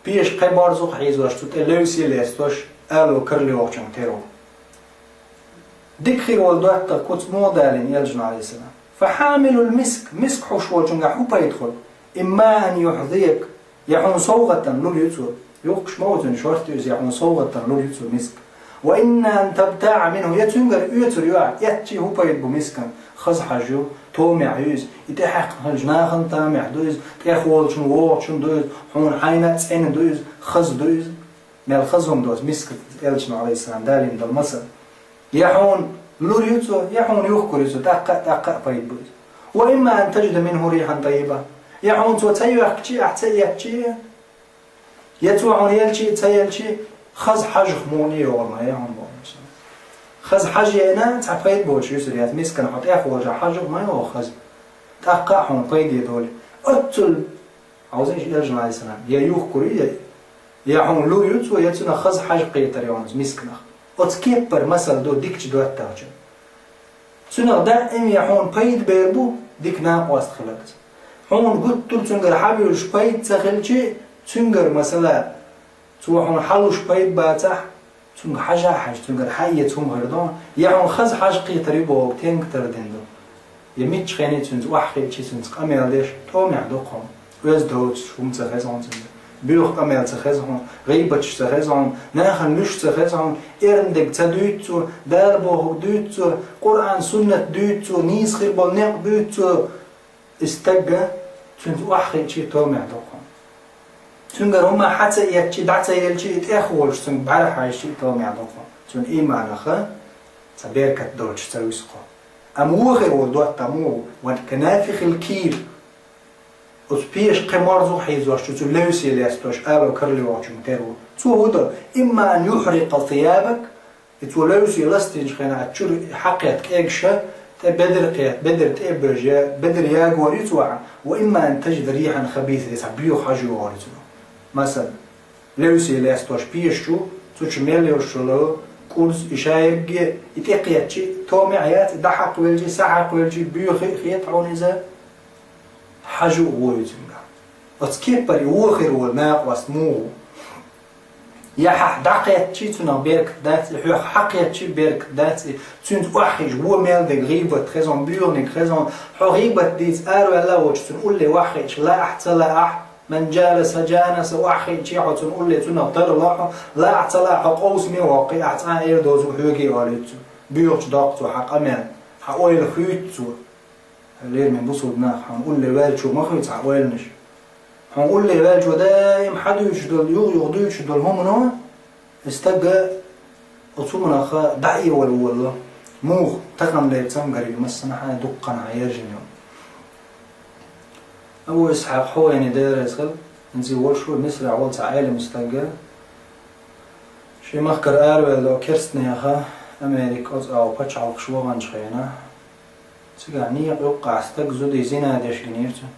пеша кхе борзах хьийзош, цу тӀе левсе лестош, ало карла йоккхучуьнга тера ву. Дика хир волу доттагӀа куц муха далийна элчано, Ӏалайхиссалам? «فحامل المسك», миск хьуш волчуьнгахь хӀун пайда хуьлу? «إما أن يحذيك», я хьуна совгӀатана лур ю цо. Юхкуш ма ву цуьнан, шорта ю иза, я хьуна совгӀатана лур ю цо миск. «وإما أن تبتاع منه», я цуьнгара оьцур ю ахь, эцчи хӀун пайда бу мискан? Хаза хьожа ю, томехь ю иза, и тӀехьаькхна хиллачу нахана тамехь ду иза, тӀехволчун, вогӀучун ду иза, хьуна хьайна а цӀена ду иза, хаза ду иза. Мел хаза хӀума ду оцу мискаца, элчано, Ӏалайхиссалам, далийна долу масал. Я хьуна лур ю цо, я хьуна юхкур ю цо, тӀаккха а, тӀаккха а пайда бу иза. «وإما أن تجد منه ريحا طيبة». Я хьуна цо ца йоьхкичи, ахь ца эцчи, я цо хьуна елчи а, ца елчи а, хаза хьожах муха а йогӀур ма ю хьуна боху. Хаза хьожа еана, цхьа пайда боцуш юьсур яц, мискана хьо тӀехволчохь хьожах ма йогӀу хаза. ТӀаккха а хьуна пайде долу. Оццул, хьовзийша, Элчано, Ӏалайхи ссалам, я юхкур ю, я, я хьуна лур ю цо, я цунах хаза хьажа кхетар ю хьуна мисканах. Оцу кеппара масал ду дикачу доттагӀчун. Цунах даим я хьуна пайда бер бу дика накъост хиларца. Хьуна гуттар а цуьнгара хьавуьйлуш пайда ца хилчи, цуьнгара масала, цо хьуна хьалуш пайда бацахь, цуьнга хьажа а хьажа, цуьнгара хьаэца хӀума хир ду, я хьуна хаза хьажа кхетар ю боху тенга тардина ду. Я мичча хене цуьнца охьахиъчи, цуьнца къамел деш, тӀомехь ду-кх хьуна. Оьзда доцуш хӀума ца хеза хьуна цуьнга. Боьха къамел ца хеза хьуна, гӀийбаташ ца хеза хьуна, нахана луьйш ца хеза хьуна, эрна дерг ца дуьйцу цо, Дала бохург дуьйцу цо, Къуръан, суннат дуьйцу цо, нийса хир болу некъ буьйцу цо. И стагга цуьнца охьахиъчи, тӀомехь ду-кх хьуна. Цуьнгара хӀума хьа ца эцчи, дӀа ца елчи, и тӀех волуш цуьнга бӀаьра хьаьжчи, тӀомехь ду-кх хьуна. Цуьнан ийманах цхьа беркат долчух ца вуьсу-кх хьо. Амма вон хир волу доттагӀа муха ву, ван канафихил кир. Оцу пешан кхин марзо хьийзош чу, цу левсе лестош, ала карли вахчун тера ву. Цо хӀун до: «Имма ан юхьрикъа сиябак». И цо левсе ластийначу хенахь чуьра хьакхетта кегаш, тӀе бедар кхетта, бедар тӀе а бевжа, бедар ягор ю цо хьан, «ва имма ан таджида рихьан хабиса», цхьа боьха хьожа йогӀур ю цунах. Масала, левсе лестош пеша чу, цу чу мел йолуш йолу кӀурз, и шайгге, и тӀекхетчи, тӀомехь яц, и дӀахьакхавелчи, схьахьакхавелчи, боьха а хета хьуна иза, хьожа а гӀо ю цуьнгахь. Оцу кеппара и вон хир волу накъост муха ву? Я хьан дӀакхетчи, цунах беркат дац и, хьох хьакхетчи, беркат дац и, цуьнца охьахиъча, вон мел дерг гӀийбат хеза хьуна, боьханиг хеза хьуна, хьо гӀийбат дийца араваьлла а воцуш, цунна улле охьахиъча, лаахь, ца лаахь, ман джаласа джанисан, охьахиъчи хьо цунна улле, цунах тарло хьо, лаахь, ца лаахь, хьо къовсаме а воккхий, ахь цкъа а эр доцу хьоьга а олуьйту цо. Боьхачу доккху цо хьан къамел, хьан ойла хуьйту цо. Лераме бусулба нах, хьуна улле ваьллачо ма хуьйцу хьан ойланаш. Хьуна улле ваьллачо даим хьан дуьйцуш долу, юха-юха дуьйцуш долу хӀумано, и стаг оцу хӀуманах дӀаэвала волало. Муха, тахана лерча цамгар ю, массанхьа а дуккханхьа ержина ю. Абу Исхьакъ Хувайни, Дела реза хила, хӀинца волуш ву, Мисрахь волу цхьа Ӏелам стаг, шен махкара араваьлла керстанеха Америка оцу агӀор пачхьалкхаш ваханчу хенахь, цигахь некъа юккъехь стаг зуде зина деш гинера цуьнан.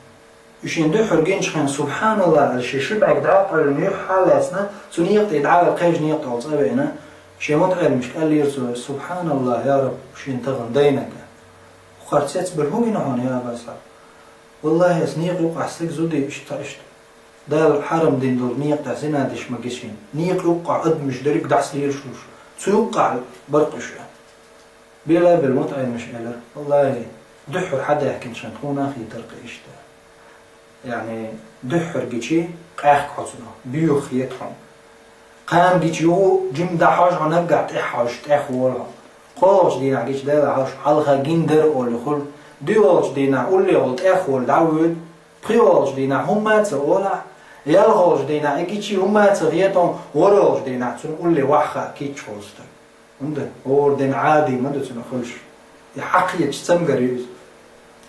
И шен дуьххьара гинчу хенахь, субхьаналлахӀ аьлла, шен ши бӀаьрг дӀа а къевлина, юьхь а лаьцна, цу некъа тӀе дӀаваьлла, кхечу некъа тӀе цӀа веана, шен мутаӀеллашка аьллера цо: «СубхьаналлахӀ, я Раб, шена тахана дайнарг». Кхарца цецбелла: «ХӀун гина хьуна, я Аба Исхьакъ?» «ВаллахӀи, аса некъа юккъехь стаг зуде иштта, иштта. Дала хьарам дина долу некъа тӀехь зина деш ма гина шена. Некъа юккъехь адамаш дерриг дӀасалелаш луш, цу юккъехь баркъуьш». Бела а белла, мутаӀеллаша элира: «ВаллахӀи, дуьххьара хьан даьхкинчу хенахь тхуна а хийтара-кх иштта. Яъни, дуьххьара гичи, къаьхка хьо цунах, боьха хета хьуна. Кхана гичи, юха жимма дӀахьожу хьо, наггахь тӀаьхьа хьожуш, тӀех волу хьо. КхоалгӀачу дийнахь гичи, Дела хьожуш, хьалха гина дара олий хуьлу. ДоьалгӀачу дийнахь уллехула тӀех волу дӀавоьду. ПхоьалгӀачу дийнахь хӀумма а ца олахь, ялхалгӀачу дийнахь и гичи хӀумма а ца хета хьуна, ворхӀалгӀачу дийнахь цунна улле ваха хаа кийча волу стаг». ХӀунда? ХӀора ден Ӏади ма ду цунах хуьлуш. И хьакхеташ цамгар ю иза.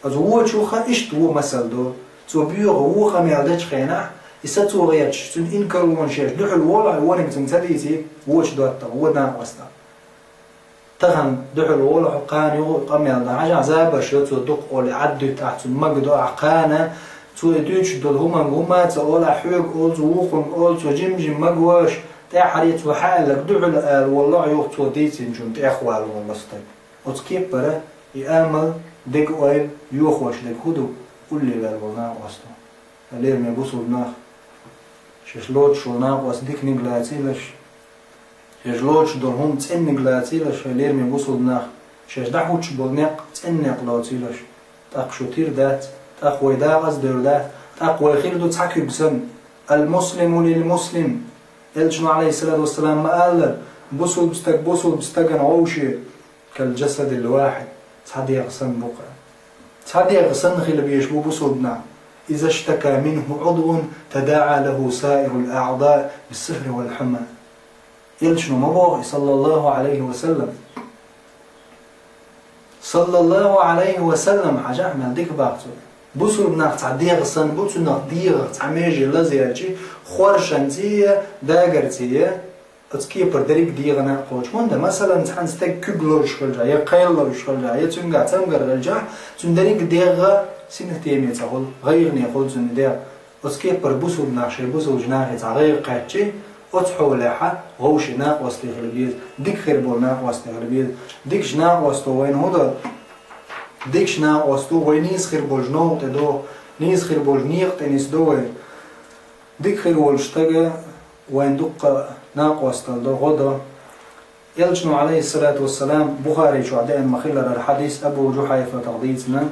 Аса вочуха иштта вон масал до. Цо боьха вон къамел дечу хенахь, и сацо гӀерташ, цуьнан инкарлонаш еш, дуьхьал волахь, вониг цунна ца дийций, вочу доттагӀа, вон накъостагӀа. Тахана дуьхьал волахь, кхана юха къамел дан хьажахь, забарш йо цо дукха олий, Ӏад дуьту ахь, цунна мага до ахь кхана, цо и дуьйцуш долу хӀуманга хӀумма а ца олахь, хьоьга олу цо, вукхунга олу цо, жим-жим мага ваш, тӀаьххьаре цо хьаьлларг дуьхьал ала воллахь, юха цо дийцинчунна тӀехвала волло стаг. Оцу кеппара и амал, дега ойла, йохош дерг хӀун ду, улле ваьлла волу накъостагӀа. Лераме бусулба нах, шаьш лоцуш волу накъост диканиг лацийлаш, шаьш лоцуш долу хӀума цӀенниг лацийлаш, лераме бусулба нах, шаьш дӀахӀуттуш болу некъ цӀена некъ лоцийлаш. ТӀаккха шу тера дац, тӀаккха вай дакъаза девр дац, тӀаккха вай хир ду цхьа куьг санна. Ал-муслиму лил-муслим. Элчано, Ӏалайхиссалату вассалам, ма аллара: «Бусулба стаг бусулба стагана вовше, кал-джасадил-вахьид, цхьа дегӀ санна бу-кх». Цхьа дегӀ санна хила безаш бу бусулба нах. «Иза штака минху Ӏудвун, тадаӀа лаху саирул аӀдаъ бис-сахьари вал-хьума». Элчано ма боху и, саллаллаху Ӏалайхи ва саллам. Саллаллаху Ӏалайхи ва саллам, хьажахь, мел дика боху цо. Бусулба нах цхьа дегӀ санна бу, цунах дегӀах цхьа меже лазаелчи, хоршанций, дагарций, оцу кепара дерриг дегӀана а кхочу. ХӀунда, масалан, цхьана стеган куьг лозуш хилча, я кхел лозуш хилча, я цуьнгахь цамгар хилча, цуьнан дерриг дегӀ Синтеме ца хуьлу, гӀайгӀане хуьлу цуьнан де. Оцу кеппара бусулба нах шайн бусулба нахе цхьа гӀайгӀа кхаьччи, оцу хьолехьа вовшийн накъостий хила беза, дика хир болу накъостий хила беза. Дикачу накъосто вайна хӀун до? Дикачу накъосто вай нийса хир болчу новкъа тӀе доху, нийса хир болчу некъа тӀе нисдо вай. Дика хир волчу стага вайн дуккха накъосталла до, гӀо до. Элчано, алейхиссалату вассалам, Бухари чохь деана ма-хиллара хьадис Абу Жухьайфатах дийцина.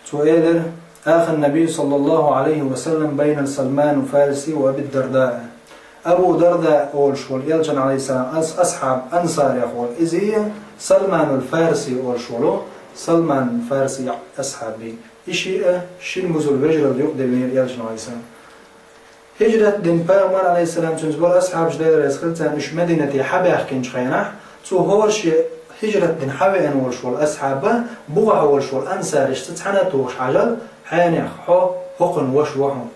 Цо элира: «Аха Наби, саллаллаху алейхи ва саллам, байна Салману Фариси ва Аби Дарда». Абу Дарда олуш волу Элчан, алейхиссалам, ас-, асхьаб, ансарех волу. Иза Салманул Фариси олуш волу, Салман Фариси асхьаб бен. И шиъ а шина бусулба вежаралла юкъаделлера Элчан, алейхиссалам. Хиджрат дина пайхамар, алейхиссалам, цуьнца болу асхьабаш, Дела реза хила царна, уьш Мадинате хьабаьхкинчу хенахь, цо хӀора шен хиджрат дина хьавеана волуш волу асхьаб а, бухахь волуш волу ансарашца цхьаьна а тухуш хьажал, хьенех, хьо хӀокхуьнан ваша ву хьуна.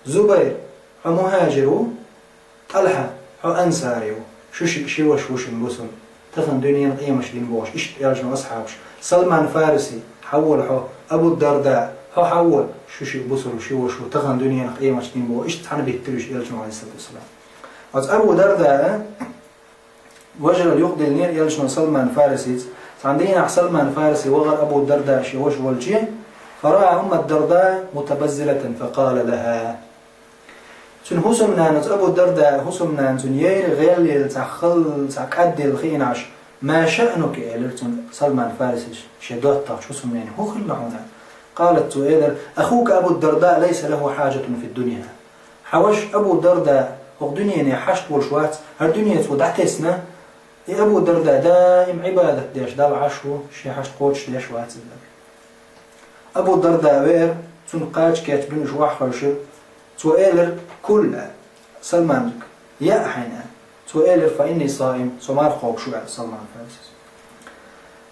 Зубайр, хьо мухӀажир ву, ТӀалхьа, хьо ансари ву, шу шиъ ши ваша ву шуна бусулба. Тахана дуьненан къематаш дина бохуш, иштта Элчано асхьабаш: «Салман Фариси, хьавола хьо, Абу Дарда, хьо хьавола, шу шиъ бусулба ши ваша ву, тахана дуьненан къематаш дина боху», иштта цхьаьна биттира уьш Элчано, алейхиссалату вассалам. Оцу Абу Дарда а вежаралла юкъаделлера Элчано Салман Фарисица. Цхьана дийнахь Салман Фариси вахара Абу Дарда шен ваша волчу, فرأى أم الدرداء متبذلة فقال لها. Цуьнан хӀусамнана, оцу Абу Дарда хӀусамнана цуьнан яйра гӀелъелла, цхьа халла, цхьа кӀадделла хиъна Ӏаш, «ما شأنك؟» элира цунна Салман Фарисис шен доттагӀчу хӀусамнене, «хӀун хилла хьуна?» قالت, цо элира: «أخوك أبو الدرداء ليس له حاجة في الدنيا». Хьан ваша Абу Дарда хӀокху дуьнене хьашт волуш вац, хӀара дуьне цо дӀатесна, и Абу Дарда даим Ӏибадат деш Далла Ӏаш ву, шен хьашт кхочушдеш вац иза. Абу Дарда веара, цунна кхача кечбина уьш охьахевшира. Цо элира: «كل», Салманга, яа хьайна. Цо элира: «فإني صائم», со марха кхобуш ву аьлла Салман Фарисис.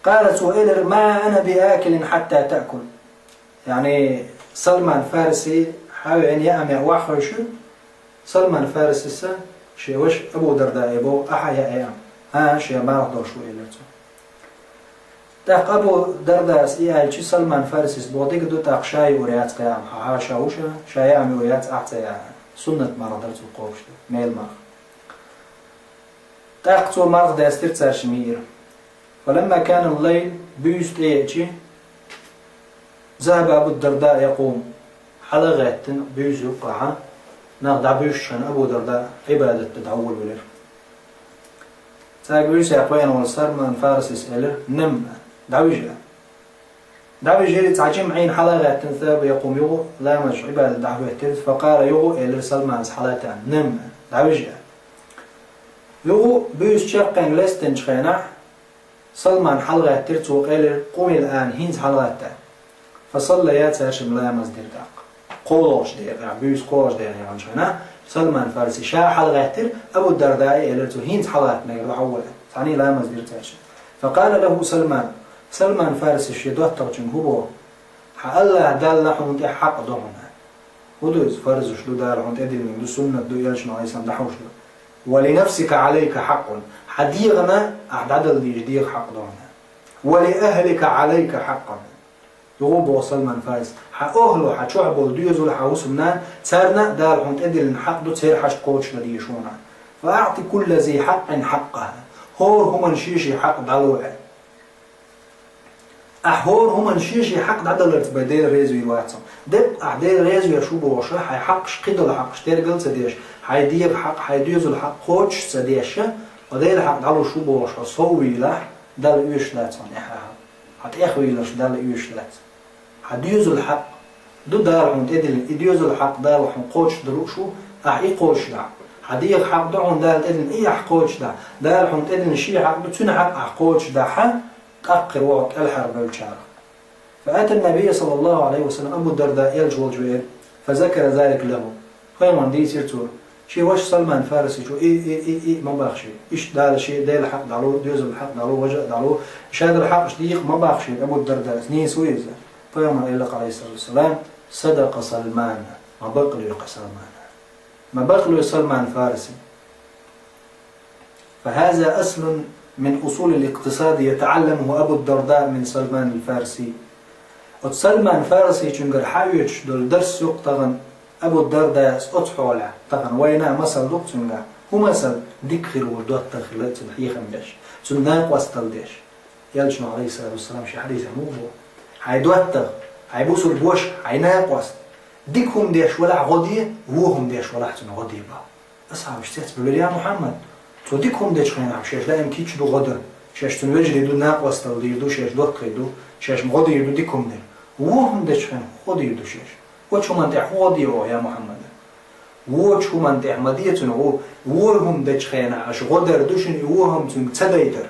قال, цо элира: «ما أنا بآكل حتى تأكل». Яъни Салман Фариси хьавеана яа меа охьахевшира, Салман Фарисиса шен ваша Абу Дарда э боху, ахьа яа яа. ХӀан, шен марха долуш ву, элира цо. ТӀаккха Абу Дардас и аьлча, Салман Фарисис боху, дика ду, тӀаккха ша юур яц кхаам, хьан ша ву ша, ша яа меа яц, ахь ца яа. Суннат марха дара цо кхобуш дара, мел марха. ТӀаккха цо марха дестира, цаьршимма йиира. فلما كان الليل, буьйса тӀееъчи, ذهب أبو الدرداء يقوم, хьала а гӀеттина, буьйса юккъахьа, нах дӀабуьйсучхьана Абу Дарда Ӏибадат дан дӀаволавелира. Цаьрга вуьйса кхоьллина волу Салман Фарисис элира: «نم, дӀавижа». ДӀавижира, цхьа жима Ӏийна хьала а гӀеттина, ذهب يقوم, юха а ламазаш Ӏибадат дӀахӀоьттира, فقال, юха а элира Салманас хьалатаьӀна: «نم, дӀавижа». Юха а буьйса чаккхенга лестинчу хенахь, Салман хьалагӀеттира, цо элира: «قم الآن, хӀинца хьалагӀатта». فصليا, цаьршимма ламаз дира тӀаккха. КхоалгӀачу декъехь, буьйса кхоалгӀачу декъехь яханчу хенахь, Салман Фарси ша хьалагӀеттира, Абу Дардаи элира цо: «ХӀинца хьалагӀатта мегар ду, хьавола». Цхьаьний ламаз дира цаьршимма. فقال له سلمان, Салман Фарси шен доттагӀчуьнга хӀун боху: «Хьан АллахӀ Далла хьуна тӀе хьакъ ду хьуна». ХӀун ду иза? Фарзаш ду, Дала хьуна тӀедиллинарг ду, суннат ду, Элчано, алейхиссалам, дӀахьош ду. «ولنفسك عليك حق». Хьан дегӀана ахь дӀадала дезаш дегӀан хьакъ ду хьуна. «ولأهلك عليك حق». Юха а боху Салман Фарис: «Хьан охӀла, хьан чохь болу доьзал, хьан хӀусамнана, царна а Дала хьуна тӀедиллина хьакъ ду, церан хьашт кхочушдан дезаш хьуна. فأعط كل ذي حق حقه». ХӀора хӀуманна шен-шен хьакъ дӀало. Ахь хӀора хӀуманна шен-шен хьакъ дӀадаларца бен Дела реза вийр вац хьо. Деккъа ахь Дела реза веш ву бохуш, хьайн хьакъаш, кхидолу хьакъаш тергал а ца деш, хьайн дегӀан хьакъ, хьайн доьзалан хьакъ кхочуш а ца деш, хьо Делан хьакъ дӀалуш ву бохуш, хьо сов вийлахь, Далла оьшуш дац хьуна тӀехь ахьа. Хьан тӀехвийларш Далла оьшуш дац. Хьан доьзалан хьакъ ду Дала хьуна тӀедиллина, и доьзалан хьакъ Дала хьуна кхочушдан лууш ву, ахь и кхочушдахь. Хьан дегӀан хьакъ ду хьуна Дала тӀедиллина, и ахь кхочушдахь. Дала хьуна тӀедиллина шен хьакъ ду, цуьнан хьакъ ахь кхочушдахь, тӀаккха хир ву хьо кӀелхьарвеллачарах. فأتى النبي صلى الله عليه وسلم, Абу Дарда Элча волчу веара, فذكر ذلك له. Пайхамарна дийцира цо: «Шен ваша Салман Фарисичо и, и, и, и ма боху шен. Иштта Дала шен Делан хьакъ дӀало, доьзалан хьакъ дӀало, важа а дӀало. Шадолу хьакъаш дийкъа ма боху шен», Абу Дардас. Нийса ву иза. Пайхамара элира, алейхиссалату вассалам: «صدق سلمان». Ма бакълуьйкху Салмана. Ма бакълуьйкху Салман Фариси. فهذا أصل من أصول الاقتصاد يتعلمه أبو الدرداء من سلمان الفارسي. Оцу Салман Фарсичуьнгара хьаоьцуш долу дарс ю-кх тахана Абу Дардас оцу хьолехь, тахана вайна а масал ду-кх цуьнгахь. ХӀун масал? Дика хир волу доттагӀа хила цуьнан хьехам беш, цуьнан накъосталла деш. Элчано, Ӏалайхиссалату вассалам, шен хьадисехь муха боху: «Хьайн доттагӀа, хьайн бусулба ваша, хьайн накъост, дика хӀума деш валахь, гӀо де, вон хӀума деш валахь, цунна гӀо де», – боху. Асхьабаш цецбевлира: «Я Мухьаммад, цо дика хӀума дечу хенахь шаьш даим кийча ду, гӀо дан. Шаьш цуьнан вежарий ду, накъосталла дийр ду, шаьш доттагӀий ду, шаьш гӀо дийр ду дика хӀума дерг. Вон хӀума дечу хенахь хӀун гӀо дийр ду шаьш? Вочу хӀуманна тӀехь хӀун гӀо де оха, я Мухьаммад?» «Вочу хӀуманна тӀехь ма де цунна гӀо. Вон хӀума дечу хенахь аша гӀо дер ду шуна, и вон хӀума цуьнга ца дайтар.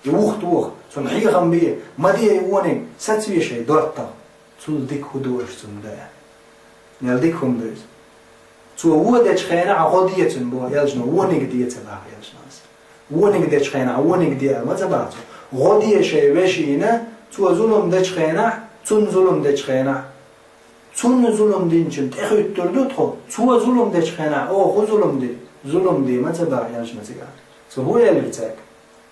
И вухатоха, цунна хьехам бе, ма де и вониг, сацаве шайн доттагӀа. Цул дика хӀун ду аша цунна даа? Мел дика хӀума ду иза. Цо вон дечу хенахь гӀо де цунна», – боху Элчано, «вониг де», – ца боху Элчано. «Вониг дечу хенахь вониг де», – аьлла ма ца боху цо. «ГӀо де шайн вешина, цо зулам дечу хенахь, цунна зулам дечу хенахь. Цунна зулам динчунна тӀехуьттур ду тхо, цо зулам дечу хенахь оха хӀун зулам ди? Зулам де», – ма ца боху Элчано цигахь. Цо хӀун элира цаьрга?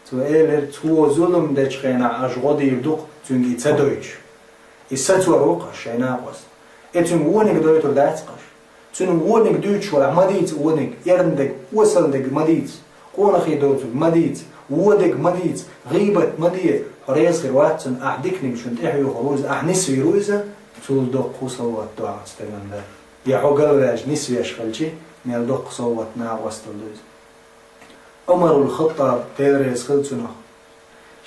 Цо элира: «Цо зулам дечу хенахь аша гӀо дийр ду-кх, цуьнга и ца дойтуш. И сацор ву-кх аша шайн накъост. И цуьнга вониг дойтур дац-кх аша. Цуьнан вониг дуьйцуш валахь, ма дийца вониг, эрна дерг, осалла дерг ма дийца, къонахий доцург ма дийца, вон дерг ма дийца, гӀийбат ма де, хьо реза хир вац цунна, ахь диканиг шуна тӀехьоьхур ву иза, ахь нисвийр ву иза, цул доккха совгӀат доцу стагана дан. Я хьо галваьлча нисвеш хилча, мел доккха совгӀат, накъосталла ду иза». Ӏумарул Хаттаб, Дела реза хила цунах,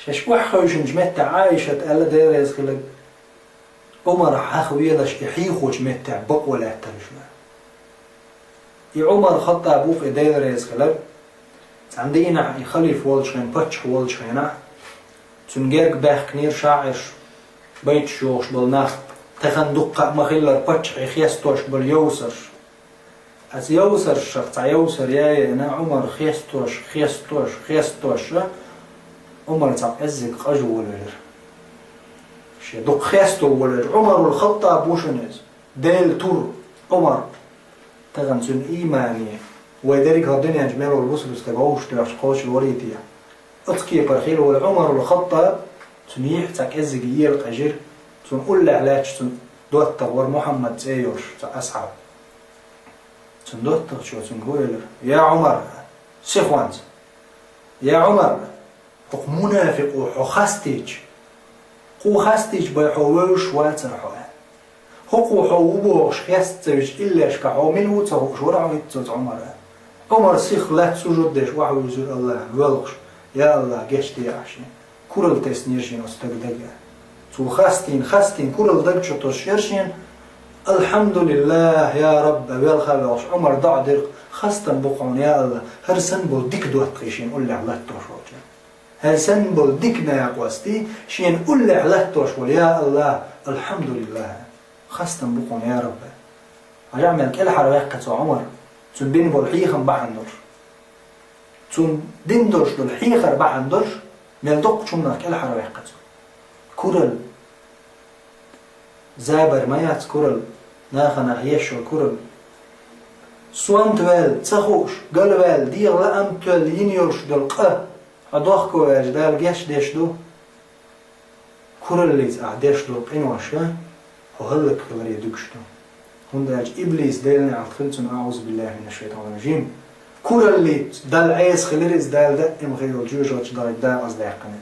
шаьш охьахевшинчу меттехь Ӏайшата аьлла, Дела реза хила, Ӏумар хьахавелаш и хьийхочу меттехь бакъо лаьттара шу. И Ӏумар Хаттаб ву-кх и, Дела реза хила, цхьана дийнахь и халифа волчу хенахь, паччахь волчу хенахь, цуьнан герга баьхкинера шаӀирш, байташ йохуш болу нах, тахана дуккха а ма-хиллара паччахье хестош болу йовсарш. Оцу йовсаршах цхьа йовсар яйина, Ӏумар хестош, хестош, хестош, Ӏумар цхьа кӀеззиг къажа волавелира. Шен дукха хесто волавелира. Ӏумарул Хаттаб ву шуна иза. Делан тур Ӏумар. Тахана цуьнан иймане, вай дерриг а хӀара дуьнен чу мел волу бусулба стаг вовшах доьхча кхочуш валий те? Оцу кепара хилла волу Ӏумарул Хаттаб, цуьнан юьхь цхьа кӀеззиг ела къежира, цунна уллехь лаьтташ цуьнан доттагӀа вара Мухьаммад цӀе йолуш цхьа асхьаб. Цуьнан доттагӀчо цуьнга хӀун элира: «Я Ӏумар, сихонца! Я Ӏумар, хӀокху мунафикъо хьо хастийча, кхо хастийча бен хьо вевзаш вацара хьо», – аьлла. «ХӀокхо хьо ву бохуш хеста ца вича иллешка хьо мила ву ца хууш вара хьо хӀинца оцу Ӏумара». Ӏумар сиха лаьтта сужуд деш охьавуьйзира АллахӀна, воьлхуш: «Я АллахӀ, гечдехьа шен». Куралла теснера шена оцу стага дага. Цо хастийна, хастийна куралла даг чу тосуш яра шена. «АлхьамдулиллахӀ, я Рабб», – велха а воьлхуш, Ӏумар доӀа дира: «Хастам бу хьуна, я АллахӀ, хӀара санна болу дика доттагӀий шена уллехь латтош волчу». ХӀара санна болу дика накъостий шена уллехь латтош волу, я АллахӀ, алхьамдулиллахӀ, хастам бу хьуна, я Рабби. Хьажахь мел кӀелхьарваьккхи цо Ӏумар, цуьнан бина болу хьехам бахьана долуш. Цунна дина долуш долу хьехар бахьана долуш, мел доккхачу хӀуманах кӀелхьарваьккхи цо. Куралла. Забар ма яц куралла, нахана еш йолу куралла. Сонта ваьлла, ца хууш, галваьлла, дегӀан лаам тоьлла йина йолуш долу къа, хьо дохко ваьлча, Дала гечдеш ду. Кураллица ахь деш долу къинош а хьо хӀаллакьхиларе дуьгуш ду. ХӀунда аьлча иблис, Делан неӀалт хуьлда цунна, аӀузу биллахӀи минаш-шайтӀанир-ражим, кураллица Далла Ӏеса хилира иза, Дала даима хир йолу жоьжахати чу дахийта дакъаздаьккхина.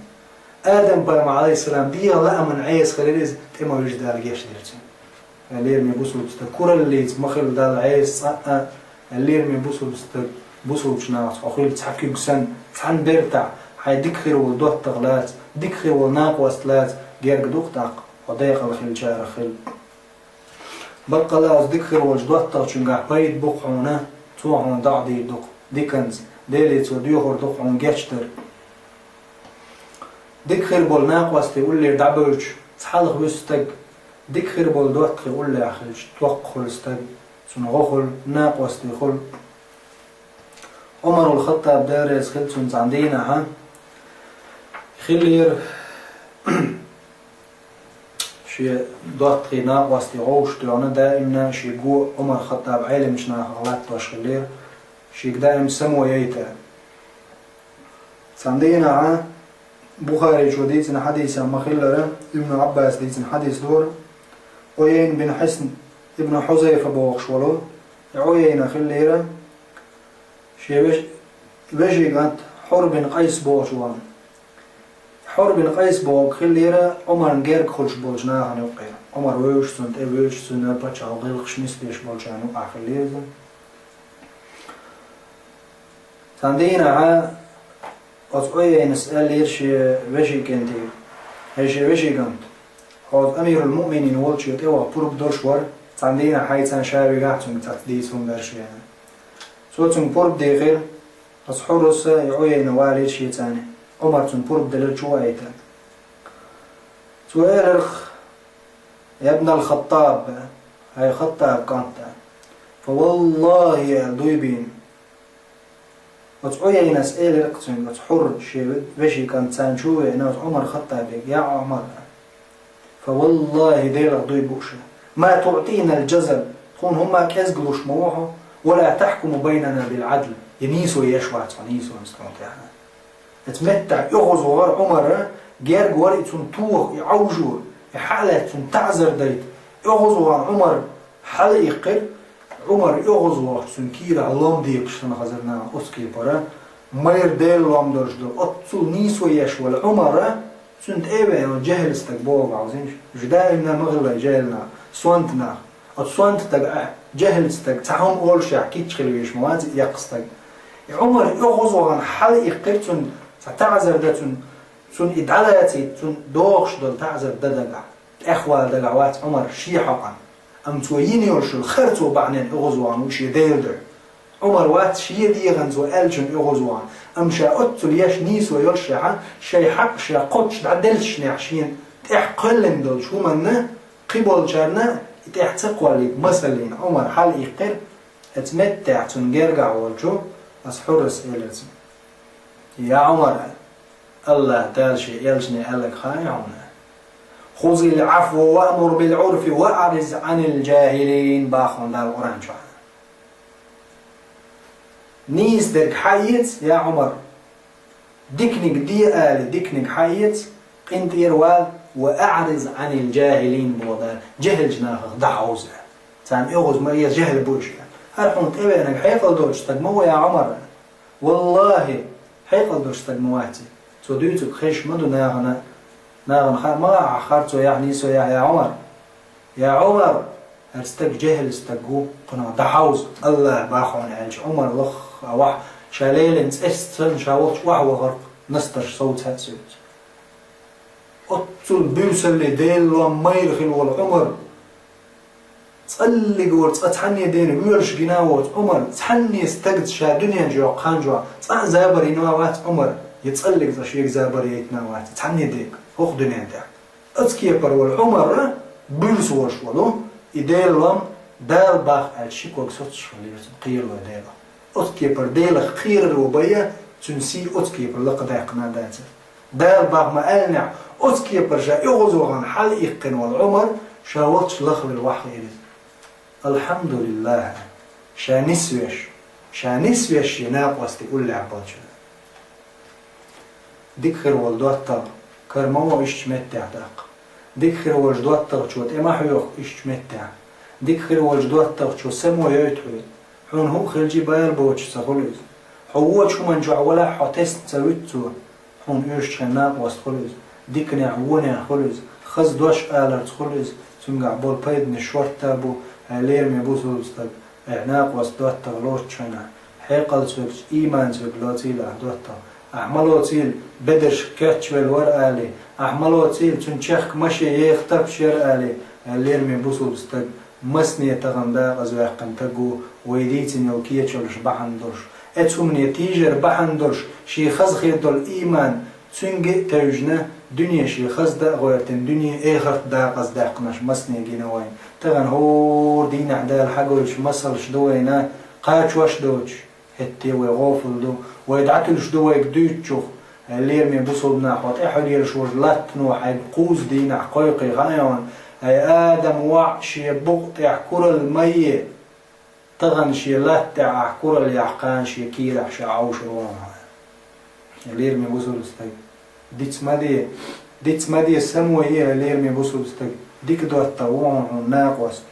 Адам-пайхамар, Ӏалайхиссалам, дегӀан лааман Ӏеса хилира иза, тӀе ма вижа Дала гечдира цунна. Лераме бусулба стаг, кураллица ма хила Далла Ӏеса цкъа а, лераме бусулба стаг, бусулбачу нахаца хьо хила цхьа куьг санна, цхьана бертахь, хьайн дика хир волу доттагӀа лаца, дика хир волу накъост лаца, герга ду-кх тӀаккха, хьо декъала хиллачарах хила. Баккъала оцу дика хир волчу доттагӀчуьнгахь пайда бу-кх хьуна, цо хьуна доӀа дийр ду-кх диканца, Деле цо доьхур ду-кх хьуна гечдар. Дика хир болу накъостий уллера дӀабевлча, цхьалха вуьсу стаг, дика хир болу доттагӀий уллехь хилча, токкха хуьлу стаг, цунна гӀо хуьлу, накъостий хуьлу. Ӏумарул Хаттаб, Дела реза хила цунна, цхьана дийнахьа хиллера шен доттагӀий, накъостий гӀовшах тоьхна, даимна шен го Ӏумар Хаттаб Ӏеламчу нахах латтош хиллера, шега даим само яйта. Цхьана дийнахьа Бухаричо дийцина хьадисехь ма-хиллара, Ибн Ӏаббаса дийцина хьадис дора, Ӏуяйна бин Хьисн ибн Хьузайфа бохуш волу, и Ӏуяйна хиллера, шен веш-, вешин кӀант Хьур бин Къайс бохучу ван. Хьур бин Къайс бохург хиллера Ӏумарна герга хуьлуш болчу нахана юккъера. Ӏумар вевзаш цунна тӀе, вевзаш цунна пачхьалкх гӀиллакхаш нисдеш болчарна юкъахь хиллера иза. Цхьана дийнахьа оцу Ӏуяйнас аьллера шен вешин кӀентий: «ХӀей, шен вешин кӀант, хьо оцу амирул-муъминин волчу тӀе ваха пурба долуш вара, цхьана дийнахь хьайца ша вигахь, цуьнга цхьацца дийца хӀума дара шена». Цо цуьнга пурба дийхира, оцу Хьурас и Ӏуяйна валийра шеца. Ӏумар цунна пурба делира чу ваийта. Цо элира: «Я ибн ал-Хаттаб, хӀай Хаттаб кӀант, фа валлахӀи», аьлла, дуй бийна. Оцу Ӏуяйнас элира-кх цуьнга, оцу Хьур шен вешин кӀант царна чу а веана, оцу Ӏумар Хаттабе: «Я Ӏумар, фа валлахӀи, Делах дуй бу ша, ма туӀтинал-жазал, тхуна хӀумма кӀезиг луш ма ву хьо, ва ла тахькуму байнана бил-Ӏадл, я нийсо еш вац хьо нийсонца тхуна тӀехь». Эцу меттехь оьгӀазвахара Ӏумар, герга вара и цунна тоха, и Ӏовжо, и хьалаьцна цунна таӀзар дайта. ОьгӀазвахана Ӏумар хьала иккхира, Ӏумар оьгӀазвахча цуьнан кийрахь лом декхаш санна хазар нахана оцу кепара, майра Делан лом долуш долу, оццул нийсо еш волу Ӏумар, цуьнан тӀе а веана, жехӀил стаг боху бахьузинчу, уьш даимна ма хилла жехӀил нах, сонта нах. Оцу сонта стага, ахь, жехӀил стаг, цхьа хӀума олушехь кийча хила везаш ма вац и эккха стаг. И Ӏумар оьгӀазвахана хьала иккхира цунна, цхьа таӀзар дан цунна, цунна и дӀалацийта, цунна дохуш долу таӀзар дан дагахь, тӀехвала дагахь вац Ӏумар шен хьокъан. Амма цо йина йолуш йолу харцо бахьанехь оьгӀазвахана ву шен Делан дуьхьа. Ӏумар вац шен дегӀан цо аьллачунна оьгӀазвахана, амма ша оццул еш нийсо йолушехь, шайн хьакъ ша кхоччуш дӀаделлачунехь шена тӀехь кхоьллина долчу хӀуманна, кхиболчарна и тӀехь ца кхоллийта масаллина Ӏумар хьала иккхира, эцу меттехь цунна гергахь волчу оцу Хьурас элира цуьнга: «Я Ӏумар, АллахӀ Дала шен элчане аьлларг хаьий хьуна: „Хузил Ӏафва ва амур бил Ӏурфи ва аӀриз Ӏанил жахӀилин“, боху Дала Къуръан чохь. Нийса дерг хьаэца, я Ӏумар, диканиг де али, диканиг хьаэца, къинтӀера вала, ва аӀриз Ӏанил жахӀилин, боху Дала, жехӀилчу нахах дӀахьовза. Царна оьгӀаз ма эца, жехӀил бу уьш. ХӀара хьуна тӀевеанарг хьекъал доцу стаг ма ву, я Ӏумар. ВаллахӀи, хьекъал долуш стаг ма вац и. Цо дуьйцург хезаш ма ду нахана, нахана хаа ма ахь, харцо яхь, нийсо яхь, я Ӏумар. Я Ӏумар, хӀара стаг жехӀил стаг ву, кхунах дӀахьовза, АллахӀа боху хьуна», аьлча, Ӏумар лахахь охьа, ша лелийна цӀерца санна, ша волчу охьавахара-кх, настарш совца а соьца. Оццул буьрсалле Делан лом майра хилла волу Ӏумар, цӀаллиг вара, цкъа цхьанне дена воьлуш гина а воцу Ӏумар, цхьанне стагца ша дуьнен чу йоккху хан чохь цкъа а забар йина вац Ӏумар, я цӀаллиг цкъа шега забар яйтина вац цхьанне дега хӀокху дуьнен тӀехь. Оцу кепара волу Ӏумар, буьрса волуш волу, и Делан лом Дала боху аьлча, ши ког соцуш хилла цунна, кхералой Дела. Оцу кепара Делах кхераро байя, цуьнан сий оцу кепара лакхадаьккхина а дацара. Дала боху ма аьллинехь, оцу кепара ша оьгӀазвахана хьала иккхина волу Ӏумар, ша волчу лахвелла ваххиира иза. АлхьамдулиллахӀ, ша нисвеш, ша нисвеш шен накъостий уллехь болчу. Дика хир волу доттагӀа кара ма во ишттачу меттехь даккха. Дика хир волчу доттагӀчо тӀе ма хьоьху ишттачу меттехь. Дика хир волчу доттагӀчо са ма йойту хьоьга. Хьуна хӀуъа хилча а бала боцуш ца хуьлу иза. Хьо вочу хӀуманна чохь валахь а, хьо тесна ца вуьту цо. Хьуна оьшучу хенахь накъост хуьлу иза. Диканехь, вонехь хуьлу иза. Хаза дош аларца хуьлу иза. Цуьнгахь болу пайданаш шортта а бу, хьайн лераме бусулба стаг. Айхьа накъост доттагӀа лоцучу хенахь, хьекъалца верг, ийманца верг лоцийла ахь доттагӀа. Ахь ма лоцийла, бедарш кечвелла вара али, ахь ма лоцийла, цуьнан чехка машен еха тапаш яра али, хьайн лераме бусулба стаг, масане тахана дакъазаваьккхина стаг ву, вай дийцина йолу кечамаш бахьана долуш, эцу хӀумане тийжар бахьана долуш, шен хазахетта долу ийман, цуьнга а тевжина, дуьне шен хаза дан а гӀоьртина, дуьне, эхарт дакъаздаьккхинарш масане гина вайна. Тахана хӀора дийнахь Дала хьагойтуш масалш ду вайна, кхачош а доцуш, хӀетте вай гӀофал ду, вай дӀатуьлуш ду вайга дуьйцучух. Хьайн лераме бусулба нах, хьо тӀаьхьа лелаш волчу латтано хьайга кхузза дийнахь кхойкхий хаьий хьуна, хьайн Адам воӀ шен букъа тӀехь куралла ма е. Тахана шен латта тӀехь ахь куралла яхь, кхана шен кийрахь ша Ӏовшур ву хьуна. Лераме бусулба стаг, диц ма де, диц ма де, са ма йо, лераме бусулба стаг, Дика доттагӀа ву хьуна накъост.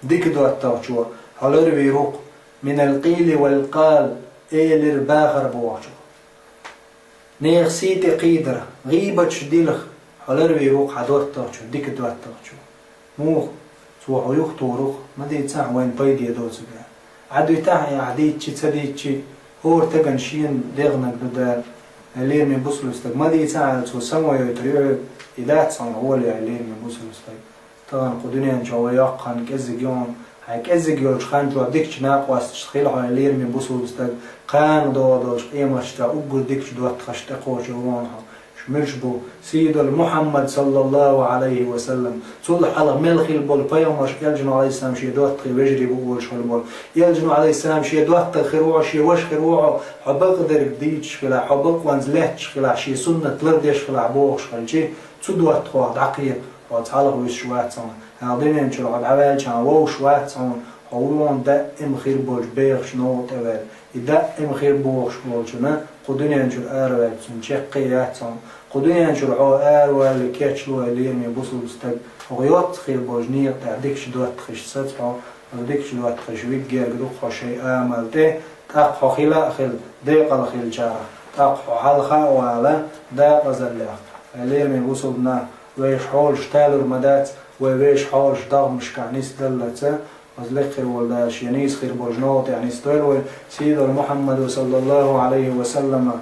Дика доттагӀчо хьо ларвийр ву-кх, минал къийли вал къал, элира бахар бохучух. Нехан сий тӀе кхийдар, гӀийбаташ дилха хьо ларвийр ву-кх хьан доттагӀчо, дика доттагӀчо. Муха? Цо хьо юхатохар ву-кх, ма дийцахь, вайна пайде доцург. Ӏадвитахь, ахь дийцчи, ца дийцчи, хӀора стагана шена дегӀнарг ду Дала. Ай лераме бусалба стаг, ма дийцахь аьлла, цо самавойтур ю хьоьга, и дац хьуна гӀоле, ай лераме бусалба стаг. Тахана кху дуьнен чу вай йоккха хан кӀеззиг ю хьуна. Хьайн кӀеззиг йолчу хан чохь дикачу накъосташца хила хьо, ай лераме бусалба стаг, кхана догӀу долчу къематчохь уггар дикачу доттагӀашна тӀекхочур ву хьуна хьо. Уьш муьлш бу? Сий долу Мухьаммад, саллаллаху Ӏалайхи ва саллам. Цул хьалха мел хилла болу пайхамарш, элчано, Ӏалайхиссалам, шен доттагӀий вежарий бу олуш хилла болу. Элчано, Ӏалайхиссалам, шен доттагӀа хир ву хьо, шен ваша хир ву хьо, хьо бакъдерг дийцаш хилахь, хьо бакъонца лаьтташ хилахь, шен суннат ларъеш хилахь бохуш хилчи, цу доттагӀах дӀакхета, хьо цхьалха вуьсуш вац хьуна. Хьан дуьнен чуьра хьо дӀаваьлчахьана вовшах вац хьуна, хьо ву хьуна даим хир болчу бехачу новкъа тӀеваьлла. И даим хир бохуш болчунна кху дуьнен чуьра араваьлча цунна чекх а яц хьуна. Кху дуьнен чуьра хьо араваьлла кечло, ай лераме бусалба стаг, хьо йоццу хир болчу некъа тӀехь дикачу доттагӀашца саца хьо, хьо дикачу доттагӀаша вига герга ду-кх хьо шайн амал тӀе, тӀаккха хьо хила а хилла, декъала хиллачарах, тӀаккха хьо хьалха а вала, декъазаллех. Ай лераме бусалба нах, вешан хьолаш талур ма дац, вай вешан хьолаш догӀмашкахь нисдаллалц, Оцу лекха хир волу Дала шен нийса хир болчу новкъа тӀехь нисдойла вай. Сий долу Мухьаммада, саллаллаху Ӏалайхи ва саллама,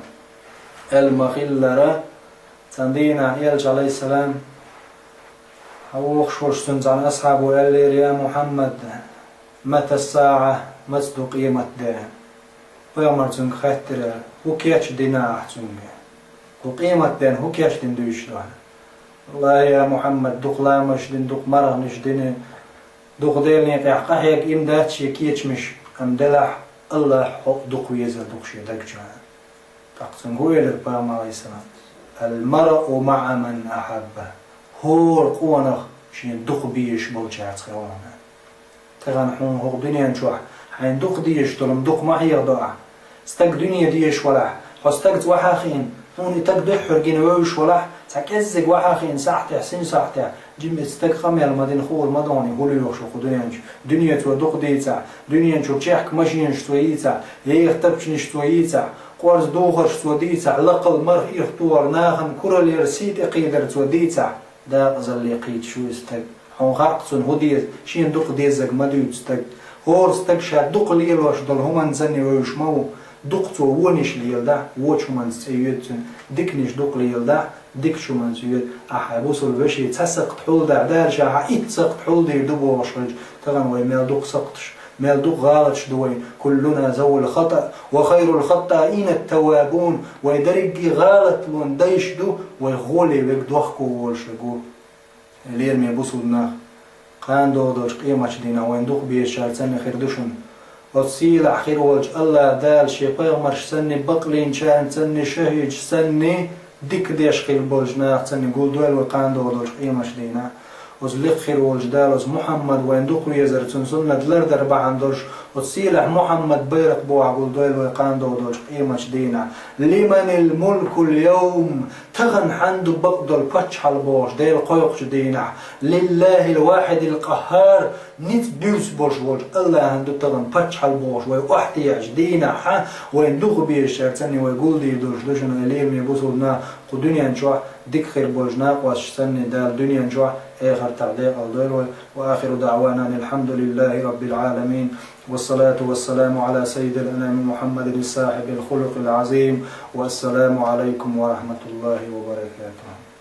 аьлла ма-хиллара, цхьана дийнахь элча, Ӏалайхиссалам, хьан вохуш волчу цуьнан цхьана асхьабо аьллера: «Я Мухьаммад, мата ссаӀа, маца ду къематде?» Пайхамара цуьнга хаьттира: «ХӀун кечдина ахь цуьнга? Кху къематден хӀун кечдина дуьйцуш ду ахь?» «ВаллахӀи, я Мухьаммад, дукха ламазаш дина, дукха марханаш дина, дукха Делан некъехь къахьега иман дац шен кечамаш, амма делахь, АллахӀ хьо а дукха везар ду-кх шен даг чу». ТӀаккха цуьнга хӀун элира пайхамара, Ӏалайхиссалам? «Ал-маръу маӀа ман ахьабба». ХӀора къонах шен дукха безаш болчаьрца хир ву хьуна. Тахана хьуна хӀокху дуьнен чохь хьайна дукха дезаш долу-м дукха ма хьехадо ахь. Стаг дуьне дезаш валахь, хьо стагца ваха а хиъна, хьуна и стаг дуьххьара гина вевзаш валахь, цхьа кӀеззиг ваха а хиъна сахьтехь, син сахьтехь, жимма и стаг къамел ма дина хуур ма ду хьуна, и хӀун лоьхуш ву кху дуьнен чу. Дуьне цо дукха дийцахь, дуьнен чуьра чехка машенаш цо йийцахь, еха тапчанаш цо йийцахь, къорза духарш цо дийцахь, лакхал марха ирхтохар, нахана кураллера сий тӀекхийдар цо дийцахь, декъазалле кхийдаш ву и стаг. Хьуна хаьа-кх цунна хӀун деза, шена дукха дезарг ма дуьйцу стаг. ХӀора стаг ша дукха лелош долу хӀуманца санна вевзаш ма ву. Дукха цо вонаш леладахь, вочу хӀуманца цӀе йоьду цуьнан, диканаш дукха леладахь, дикачу хӀуманца йоьду. Ахьа бусалба вешин цхьа сакхт хьулдахь, Дала ша хьан итт сакхт хьулдийр ду бохуш хилча, тахана вай мел дукха сакхташ, мел дукха гӀалаташ ду вай. «Куллуна завул хатаъ, ва хайрул хаттаъина ат-таввабун». Вай дерриге гӀалатлон дайш ду, вай гӀоле верг дохко волуш верг ву. Лераме бусалба нах, кхана догӀу долчу къематчу дийнахь вайна дукха безачаьрца санна хир ду шуна. Оцу сийлахь хир волчу АллахӀ Дала шен пайхамарш санна, бакълинчарна санна, шахӀидаш санна, дика деш хир болчу нах санна гулдойла вай кхана догӀу долчу къематчу дийнахь. Оцу лекха хир волчу Дала оцу Мухьаммад вайна дукха везар, цуьнан суннат лардар бахьана долуш, оцу сийлахь Мухьаммад байракх бохьа гулдойла вай кхана догӀу долчу къематчу дийнахь. «Лиманил мулкул йовм?» Тахана хьан ду бакъдолу паччахьалла бохуш Дела кхойкхучу дийнахь? «ЛиллахӀил вахьидил къаххар», ницкъ буьйса болуш волчу АллахӀан ду тахана паччахьалла бохуш вай охьатаьӀчу дийнахь, хьан вайна дукха безачаьрца санна вай гулдийр долуш ду шуна, ай лераме бусалба нах, кху дуьнен чохь дика хир болчу накъосташца санна Дала дуьнен чохь, эхартахь декъала дойла вай. Ва ахиру даӀвана анил хьамдулиллахӀи раббил Ӏаламин. Вассалату вассаламу Ӏала саййидил анами Мухьаммадин сахьибил хулукъил Ӏазим. Вассаламу Ӏалайкум ва рахьматуллахӀи ва баракатухӀ.